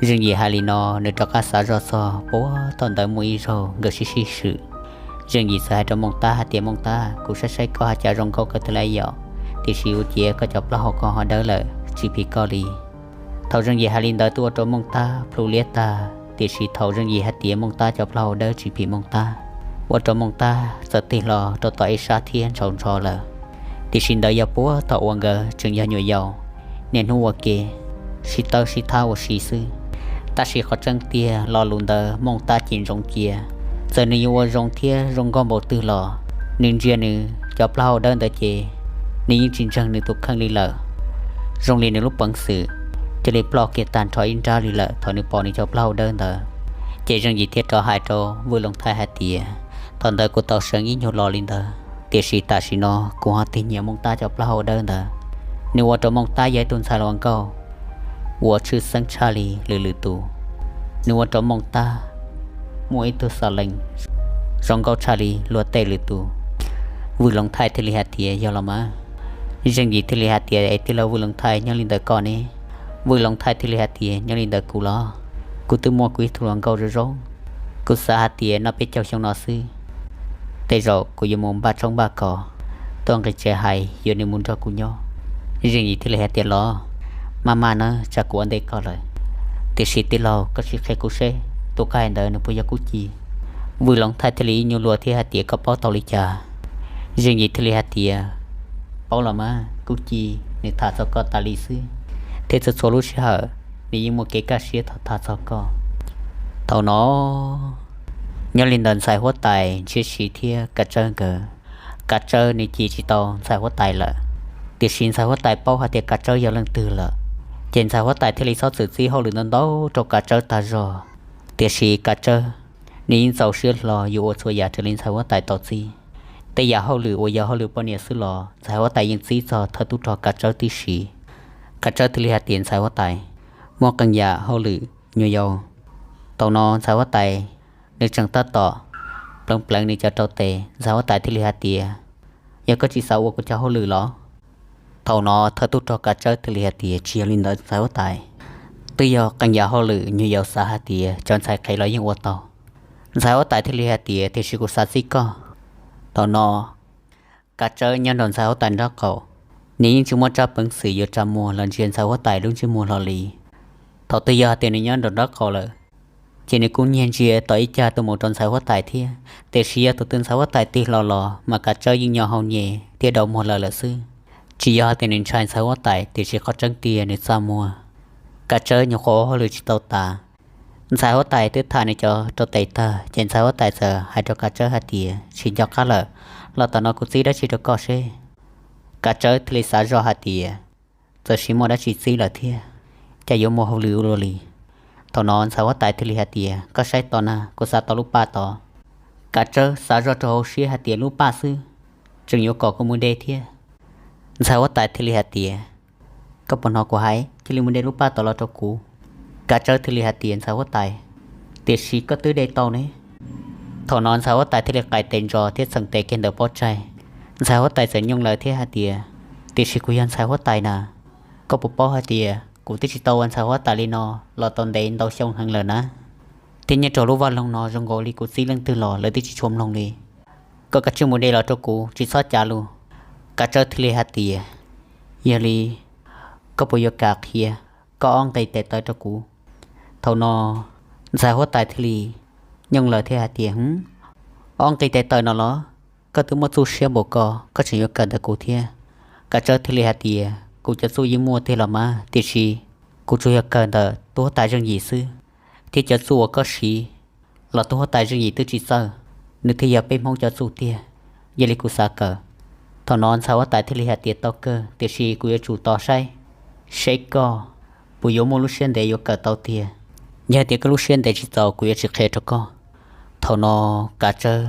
Zeej Yim hais li no nws rov qab xav zoj txog puag thaum ntawd muaj ib zaug nkawd sib sib swm. Zeej Yim txawm hais rau Mooj Tab hais tias, Mooj Tab, kuv saib saib koj hais cas zoo nkauj kawg tiag li yom, tiam sis ua ciav koj cov plaub hau ko ho dawb lawm tsis phim koj li. Thaum Zeej Yim hais li ntawd twb ua rau Mooj Tab plhu liab tag, tiam sis thaum Zeej Yim hais tias Mooj Tab cov plaub hau dawb tsis phim Mooj Tab, ua rau Mooj Tab txawm tig hlo rau tom ib sab thiab ntshaus ntsho lawm. Tiam sis ntawd yog puag thaum uas nkawd tseem yog nyuam yaus, niaj hnub ua ke sib tawb sib thab ua si xwb. Tab sis qhov tseeb tiag lo lus ntawd Mooj Tab cim ntsoov cia, txawm nws yuav ua zoo thiab zoo nkauj npaum twg los nws ntsia nws cov plaub hau dawb ntawd ces nws yeej tsis ntseeg nws tus kheej li lawm. Zoo li nws lub peev xwm cia li ploj kiag tag nrho ib nrab li lawm thaum nws pom nws cov plaub hau dawb ntawd. Ces Zeej Yim thiaj rov hais rau Vwj Loov Thaij hais tias, Thaum ntawd kuv tau seev ib nyuag lo li ntawd, tiam sis tam sim no kuv ho tig nyiam Mooj Tab cov plaub hau dawb ntawd. Nws ua rau Mooj Tab yog ib tug ntxhais hluas nkauj uas tshwj xeeb tshaj li lwm lwm tus. Nws ua rau Mooj Tab muaj ib tug xav lees zoo nkauj tshaj li luag tej lwm tus. Vwj Loov Thaij thiaj li hais tias, Yog los mas. Zeej Yim thiaj li hais tias, Es tij laug Vwj Loov Thaij, nyob li ntawm koj ne? Vwj Loov Thaij thiaj li hais tias, Nyob li ntawm kuv los kuv twb muaj kuv ib tug hluas nkauj zoo zoo. Kuv xav hais tias noj peb caug xyoo no xwb, tej zaum kuv yuav mus npaj tshoob npaj kos tuaj nqis tsev hais yuav nws mus nrog kuv nyob. Zeej Yim thiaj li hais tias, Los, maj maj nawb, tsam kuv ua ntej koj lawm. Tiam sis tij laug, koj sim qhia kuv seb tus koj hais ntawd nws puas yog Kub Ci? Vwj Loov Thaij thiaj li ib nyuag luag thiab hais tias, Koj paub tau li cas? Zeej Yim thiaj li hais tias, Paub los mas, Kub Ci nws tham txog koj tas li xwb, thiab txhua txhua lub sij hawm nws yeej muaj kev kaj siab tham tham txog koj. Thaum no, nyob li ntawm ntxhais huab tais Ntshiab Siv thiab Kav Tsawb nkawd, Kav Tsawb nws cim tsis tau ntxhais huab tais lawm. Tiam sis ntxhais huab tais paub hais tias Kav Tsawb yog leej twg lawm, ces ntxhais huab tais thiaj li txhob txwm txib hauj lwm ntau ntau rau Kav Tsawb tag zog. Tiam sis Kav Tsawb nws yeej txaus siab hlo yuav ua txhua yam raws li ntxhais huab tais tau txib. Tej yam hauj lwm uas yog hauj lwm poj niam xwb los ntxhais huab tais yeej txib txog thawj tub rog Kav Tsawb tib si. Kav Tsawb thiaj li hais tias, Ntxhais huab tais, muaj qee yam hauj lwm nyuam yaus. Thaum no ntxhais huab tais nws tseem tab tom pleev pleev nws cov rau tes, ntxhais huab tais thiaj li hais tias, Yog koj tsis xav ua kuv cov hauj lwm los? Thaum no thawj tub rog Kav Tsawb thiaj li hais tias, Tsis yog li ntawd ntxhais huab tais, twb yog qee yam hauj lwm nyuam yaus xav hais tias cov ntxhais qhev los yeej ua tau. Ntxhais huab tais thiaj li hais tias, Tiam sis kuv xav txib koj. Thaum no Kav Tsawb nyob nraum ntxhais huab tais nraub qaum, nws yeej tsis muaj tsab peev xwm yuav tsa muag los ntsia ntxhais huab tais lub ntsej muag hlo li. Thaum twg yog hais tias nws nyob nraum nraub qaum lawm, ces nws kuj nyiag ntsia tom ib cag tuaj mus rau ntxhais huab tais thiab. Tiam sis yog thaum twg ntxhais huab tais tig hlo los mas Kav Tsawb yeej nyo hau nyem thiab dau muag lawm lawm xwb. Tsis yog hais tias nws ntshai ntxhais huab tais, tiam sis qhov tseeb tiag nws txaj muag. Kav Tsawb nyuam qhuav ua hauj lwm tsis tau tas, ntxhais huab tais twb tham nws cov rau tes tag, ces ntxhais huab tais txawm hais rau Kav Tsawb hais tias, Tsis nco qab lawm, los tom no kuv txib dab tsi rau koj seb. Kav Tsawb thiaj li xav zoj hais tias, Txawm sis muaj dab tsi txib lawm thiab, cas yuav muaj hauj lwm ua luaj li. Thaum no ntxhais huab tais thiaj li hais tias, Koj saib tod na, kuv xav tau lub paj tod. Kav Tsawb xav zoj rau hauv siab hais tias, Lub paj xwb, tseem yuav kom kuv mus de thiab. Ntxhais huab tais thiaj li hais tias, Koj puas hnov kuv hais, cia li mus de lub paj tod los rau kuv. Kav Tsawb thiaj li hais tias, Ntxhais huab tais, tiam sis koj twb de tau ne. Thaum no ntxhais huab tais thiaj li qais tes ntso thiab txheem tes kiag ntawm pob tsaig. Ntxhais huab tais txawm nyooj lawv thiab hais tias, tiam sis kuv yog ntxhais huab tais na, koj puas paub hais tias kuv twb tsis tau ua ntxhais huab tais li no los tau ntev ntau xyoo heev lawm na, thiab nyob rau lub vaj loog no zoo nkaus li kuv txib leej twg los lawv twb tsis tshua mloog li. Koj kav tsij mus de los rau kuv, tsis txhob cav lus. Kav Tsawb thiaj li hais tias, yog li koj puas yuav kam qhia koj ob nqi tes taw rau kuv? Thaum no ntxhais huab tais thiaj li nyooj lawv thiab hais tias, ob nqi tes taw no los? Koj twb muaj txuj siab npaum ko, koj tseem yuav kawm ntawm kuv thiab? Kav Tsawb thiaj li hais tias, kuv cov txuj yeej muaj tiag los mas, tiam sis kuv tsuas yog kawm ntawm tus huab tais Zeej Yim xwb, thiab cov txuj uas koj siv los tus huab tais Zeej Yim twb tsis txawj, nws thiaj yog peb Hmoob cov txuj tiag, yog li kuv xav kawm. Thaum no ntxhais huab tais thiaj li hais tias, tau kawg, tiam sis kuv yuav tsum tos saib seb koj puas yuav muaj lub siab ntev yuav kawm tau tiag. Yog hais tias koj lub siab ntev tsis txaus kuv yuav tsis qhia rau koj. Thaum no Kav Tsawb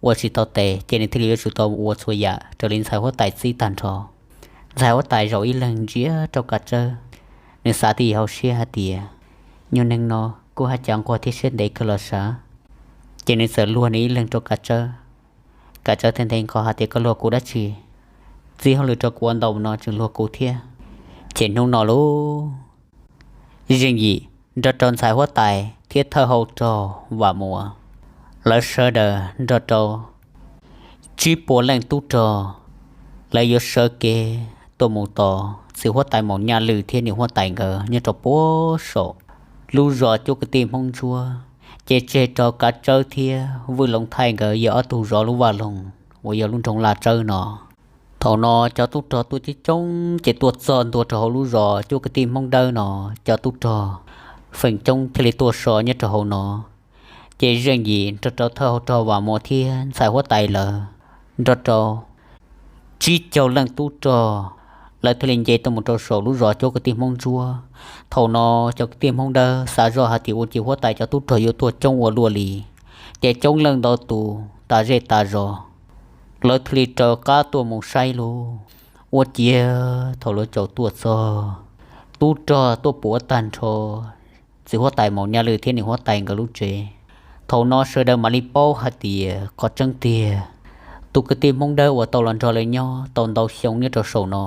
ua tsis tau tes ces nws thiaj li yuav tsum tau ua txhua yam raws li ntxhais huab tais txib tag nrho. Ntxhais huab tais zaum ib leeg ntsia rau Kav Tsawb, nws xav tib hauv siab hais tias, nyuag neeg no kuj haj cav nquag thiab siab ntev kawg los sav. Ces nws txawm luag nws ib leeg rau Kav Tsawb. Kav Tsawb thiaj nthe nqho hais tias, koj luag kuv dab tsi? Txib hauj lwm rau kuv ua ntau no tseem luag kuv thiab. Ces hnub no lub Zeej Yim nrog rau ntxhais huab tais thiab thawj hau rog Vam Muas, lawv sawv daws nrog rau tsib puas leej tub rog, lawv yuav sawv kev tuaj mus tos txiv huab tais Maum Nyaj Lwm thiab niam huab tais nkawd nyob rau puag saum lub zos cuab kwv tij Hmoob Ntsuab, ces tseg rau Kav Tsawb thiab Vwj Loov Thaij nkawd yog ob tug zov lub vaj loog uas yog lub nroog Laj Tsawb no. Thaum no cov tub rog tuaj coob coob ces tuaj txog ntua rau hauv lub zos cuab kwv tij Hmoob Dawb no, cov tub rog feem coob thiaj li tuaj so nyob rau hauv no. Ces Zeej Yim nrog rau thawj hau rog Vam Muas thiab ntxhais huab tais lawv nrog rau tsib caug leej tub rog, lawv thiaj li nce tuaj mus rau saum lub zos cuab kwv tij Hmoob Ntsuab. Thaum no cov kwv tij Hmoob Dawb xav zoj hais tias ua cas huab tais cov tub rog yuav tuaj coob ua luaj li, ces coob leej ntau tus tas zej tas zos, lawv thiaj li raws qab tuaj mus saib lub. Ua ciav thaum lawv caum tuaj txog, tub rog tuaj puav tag nrho txiv huab tais Maum Nyaj Lwm thiab niam huab tais nkawd lub tsev. Thaum no sawv daws mam li paub hais tias qhov tseeb tiag, tus kwv tij Hmoob Dawb uas tau los nrog lawv nyob tau ntau xyoo nyob rau saum no,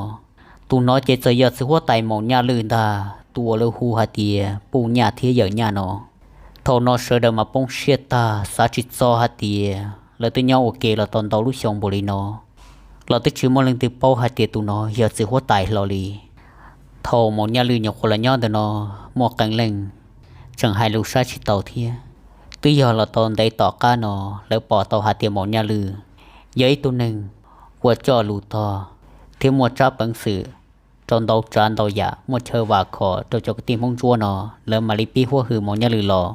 tus no ces txawm yog txiv huab tais Maum Nyaj Lwm ntag, tus uas lawv hu hais tias Puj Nyaj thiab Yawm Nyaj no. Thaum no sawv daws mas poob siab tag, xav tsis txog hais tias lawv twb nyob ua ke los tau ntau lub xyoo npaum li no los twb tsis muaj leej twg paub hais tias tus no yog txiv huab tais hlo li. Thaum Maum Nyaj Lwm nyuam qhuav los nyob ntawm no muaj qee leej tseem hais lus saib tsis taus thiab. Twb yog los tau ntev tom qab no lawv pom tau hais tias Maum Nyaj Lwm yog ib tug neeg uas coj lus tog thiab muaj tsab peev xwm rau ntau tsav ntau yam, muaj chaw vam khom rau cov kwv tij Hmoob Ntsuab no, lawv mam li pib huab hwm Maum Nyaj Lwm los.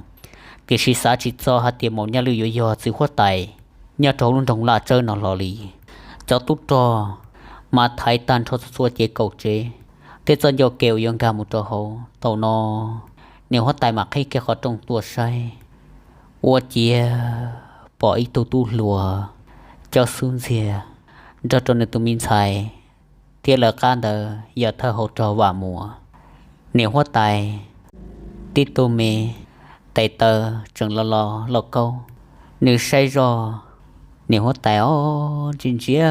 Tiam sis xav tsis txog hais tias Maum Nyaj Lwm yuav yog txiv huab tais nyob rau hauv lub nroog Laj Tsawb no hlo li. Cov tub rog mas thaiv tag nrho txhua txhua cev kaum tsev thiab txoj ncauj ke uas yuav nkag mus rau hauv. Thaum no niam huab tais mam qhib kiag qhov rooj tuaj saib, ua ciav pom ib tug tub hluas coj xub ntxiag nrog rau nws tus me ntxhais thiab lawv qab ntawd yog thawj hau rog Vam Muas. Niam huab tais tib tug me tes taw tseem lo lo lauj kaub, nws saib zoj, niam huab tais ob ntsia ntsia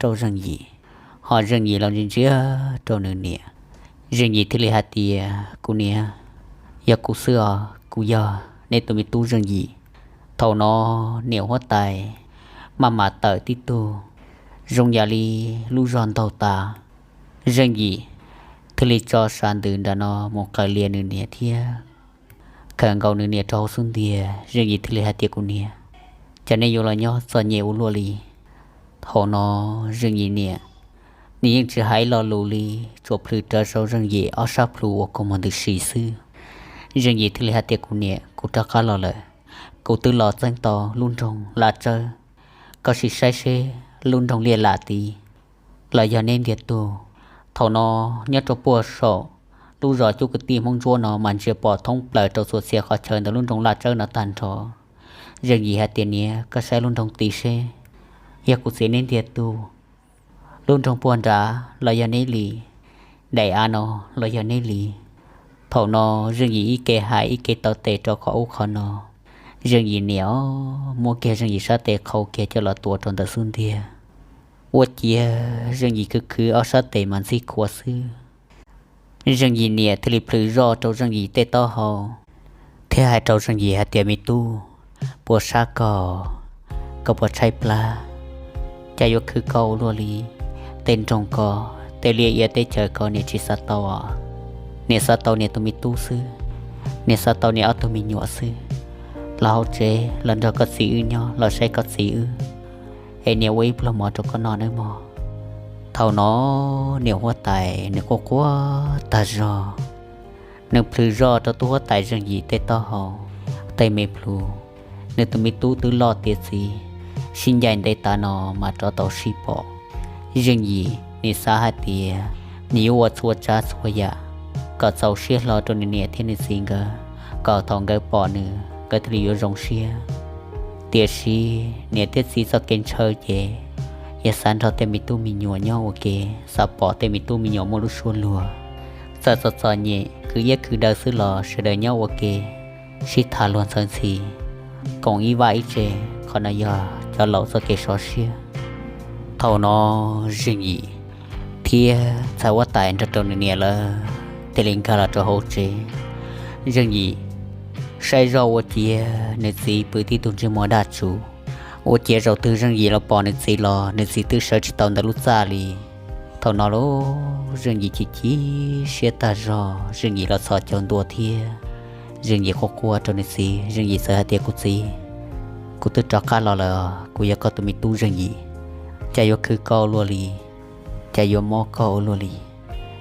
rau Zeej Yim, ho Zeej Yim los ntsia ntsia rau nws niam. Zeej Yim thiaj li hais tias, kuv niam, yog kuv xwb os, kuv yog nej tus me tub Zeej Yim. Thaum no niam huab tais maj mam tawm tib tug zoo yam li lub zog ntaug tas. Zeej Yim thiaj li tso sav ntws nram no mus qaws lias nws niam thiab khawm nkaus nws niam rau hauv xub ntiag. Zeej Yim thiaj li hais tias, kuv niam, cas nej yuav los nyob txom nyem ua luaj li? Thaum no Zeej Yim niam nws yeej tsis hais lo lus li, tsuas plhws rawv saum Zeej Yim ob sab plhu uas kua muag ntws si xwb. Zeej Yim thiaj li hais tias, kuv niam, kuv rov qab los lawm. Kuv twb los txeeb tau lub nroog Laj Tsawb, koj sim saib seb lub nroog Liaj Lam tid los yog neb ntiag tug. Thaum no nyob rau puag saum lub zos cuab kwv tij Hmoob Ntsuab no mas ntsia pom thoob plaws rau txhua txhia qhov chaw ntawm lub nroog Laj Tsawb no tag nrho. Zeej Yim hais tias, niam, koj saib lub nroog tid seb yog kuv txiv neb ntiag tug. Lub nroog puag nrad los yog neb li, daim av no los yog neb li. Thaum no Zeej Yim ib ke hais ib ke taw tes rau qhov ub qhov no, Zeej Yim niam muab kiag Zeej Yim sab tes qhau kiag coj los tua rau ntawm xub ntiag. Ua ciav Zeej Yim khwv khwv ob sab tes mas ntxig khuav xwb. Zeej Yim niam thiaj li plhws zoj rau Zeej Yim tej taub hau thiab hais rau Zeej Yim hais tias, Me tub, puas sab koj? Koj puas tshaib plab? Cas yuav khwv koj ua luaj li? Tej nroog ko, tej liaj ia teb chaws ko niam tsis xav tau. Niam xav tau niam tus me tub xwb, niam xav tau niam ob tug me nyuam xwb. Los hauv tsev los nrog koj txiv wb nyob, los saib koj txiv wb, es niam ua ib pluag mov rau koj noj nawb mog. Thaum no niam huab tais nws quaj quaj tag zog, nws plhws zoj rau tub huab tais Zeej Yim tej taub hau, tej me plhu. Nws tus me tub twb loj tiav txiv, sib ncaim ntev tav no mas rov tau sib pom. Zeej Yim nws xav hais tias nws yuav ua txhua tsav txhua yam kom txaus siab hlo rau nws niam thiab nws txiv nkawd, kom thaum nkawd pom nws nkawd thiaj li yuav zoo siab. Tiam sis niam thiab txiv txoj kev ntshaw ces yog xav nrog tej me tub me nyuam nyob ua ke, xav pom tej me tub me nyuam muaj lub suab luag. Txawm txom txom nyem khwv iab khwv daw xwb los sawv daws nyob ua ke, sib tham luag ntxhawv ntxhi, koom ib vaj ib tse. Qhov no yog cov laus txoj kev sov siab. Thaum no Zeej Yim thiab ntxhais huab tais nrog rau nws niam lawv thiaj li nkag los rau hauv tsev. Zeej Yim saib zoj ua ciav nws txiv pw tib tug ntsej muag daj tsuv. Ua ciav zaum twg Zeej Yim los pom nws txiv los nws txiv twb sawv tsis tau ntawm lub txaj li. Thaum no los Zeej Yim chim chim siab tag zog, Zeej Yim los txhos caug ntua thiab Zeej Yim quaj quaj rau nws txiv. Zeej Yim txawm hais tias, Kuv txiv, kuv twb rov qab los lawm, kuv yog koj tus me tub Zeej Yim. Cas yuav khwv koj ua luaj li? Cas yuav mob koj ua luaj li?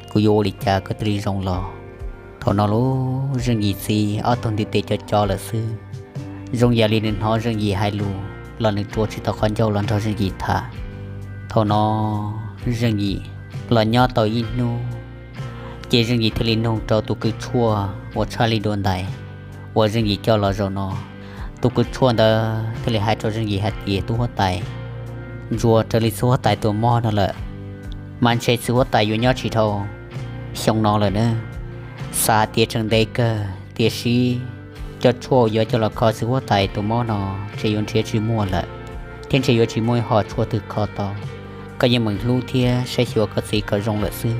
Kuv yuav ua li cas koj thiaj li zoo los? Thaum no los Zeej Yim txiv ob tug ntiv tes co co lawm xwb. Zoo yam li nws hnov Zeej Yim hais lus los nws rua tsis tau qhov ncauj los nrog Zeej Yim tham. Thaum no Zeej Yim los nyob tau ib hnub, ces Zeej Yim thiaj li nug rau tus kws tshuaj uas tshaj li dua ntais uas Zeej Yim coj los zaum no. Tus kws tshuaj ntawd thiaj li hais rau Zeej Yim hais tias, Tub huab tais, ntsuas raws li txiv huab tais tus mob no lawm, mas ntshe txiv huab tais yuav nyob tsis dhau xyoo no lawm na. Xav hais tias tseem ntev kawg, tiam sis cov tshuaj yuav coj los kho txiv huab tais tus mob no ntshe yuav nrhiav tsis muaj lawm, thiab ntshe yuav tsis muaj ib hom tshuaj twg kho tau. Koj yeej meem hlub thiab saib xyuas koj txiv kom zoo lawm xwb.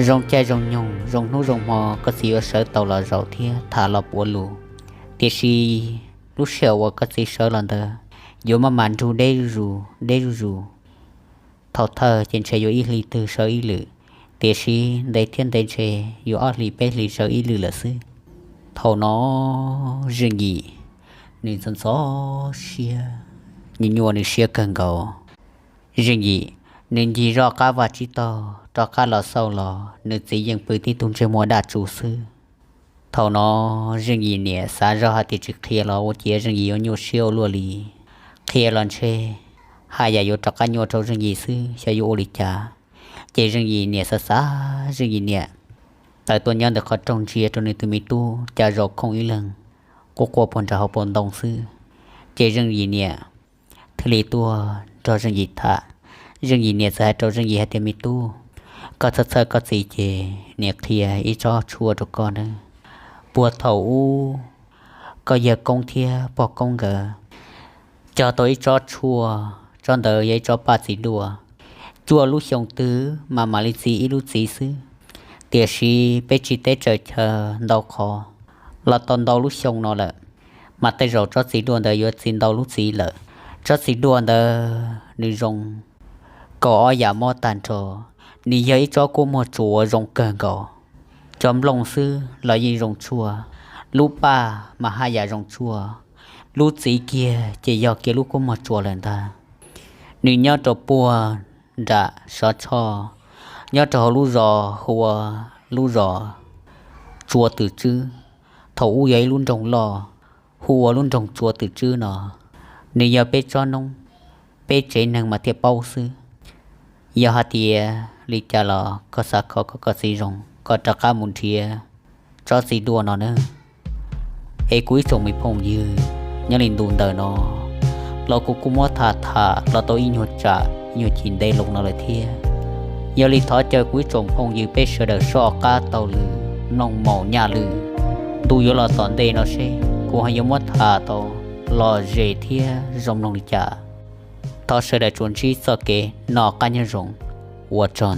Zoo caij zoo nyoog, zoo hnub zoo hmo koj txiv yuav sawv tau los zaum thiab tham los puav lus. Tiam sis lub sij hawm uas koj txiv sawv los ntawd yuav maj mam nrug deb zuj zus, deb zuj zus. Thaum thawj ces ntshe yuav ib hlis twg sawv ib lwm, tiam sis ntev thiab ntev ntshe yuav ob hlis peb hlis sawv ib lwm lawm xwb. Thaum no Zeej Yim nws ntxhov ntxhov siab, nyuaj nyuaj nws siab kawg nkaus. Zeej Yim nws ncig zoj qab vaj tsib taug rov qab los xauj los nws txiv yeej pw tib tug ntsej muag daj tsuv xwb. Thaum no Zeej Yim niam xav zoj hais tias tsis qhia los ua ciav Zeej Yim yuav nyuaj siab ua luaj li. Qhia los ntshe haj yam yuav rov qab nyuaj rau Zeej Yim xwb, xyov yuav ua li cas. Ces Zeej Yim niam xav xav, Zeej Yim niam tawm tuaj nyob ntawm qhov rooj ntsia rau nws tus me tub cas zaum khooj ib leeg quaj quaj puag nram hauv paus ntoo xwb. Ces Zeej Yim niam thiaj li tuaj nrog Zeej Yim tham. Zeej Yim niam txawm hais rau Zeej Yim hais tias, Me tub, koj txhawj txhawj koj txiv ces niam qhia ib tsob tshuaj rau koj nawb. Puag thaum ub koj yawg koob thiab pog koob nkawd cog tau ib tsob tshuaj, tsob ntawd yog ib tsob paj txiv duaj. Cuaj lub xyoo twg mas mam li txi ib lub txiv xwb, tiam sis peb tsis teb tsaws chaw ntau qhov los tau ntau lub xyoo no lawm, mas tej zaum tsob txiv duaj ntawd yuav txi ntau lub txiv lawm. Tsob txiv duaj ntawd nws zoo kaum ob yam mob tag nrho. Nws yog ib tsob kua muag tsuas uas zoo kawg nkaus. Cov nplooj xwb los yeej zoo tshuaj, lub paj mas haj yam zoo tshuaj, lub txiv kiag ces yog kiag lub kua muag tsuas lawm ntag. Nws nyob rau puag nram Sov Tshoj, nyob rau hauv lub zos hu ua lub zos Tsua Twm Tswb. Thaum ub yog ib lub nroog loj hu ua lub nroog Tsua Twm Tswb no. Nws yog peb tsob noob, peb tsev neeg mas thiaj paub xwb. Yog hais tias li cas los koj xav kho kom koj txiv zoo, koj rov qab mus nrhiav tsob txiv duaj no nawb. Es kuv ib tsoom me phooj ywg, nyob li ntu ntawm no los kuv kuj muab tham tham los tau ib nyuag tsam ib nyuag chim ntev loo no lawm thiab. Yog li thov caw kuv ib tsoom phooj ywg peb sawv daws soj qab taug lw, mloog maum nyaj lw. Ntu yuav los tom ntej no seb kuv ho yuav muab tham tau lom zem thiab zoo mloog li cas. Thov sawv daws tsuas ntsib txoj kev noj qab nyob zoo, ua tsaug.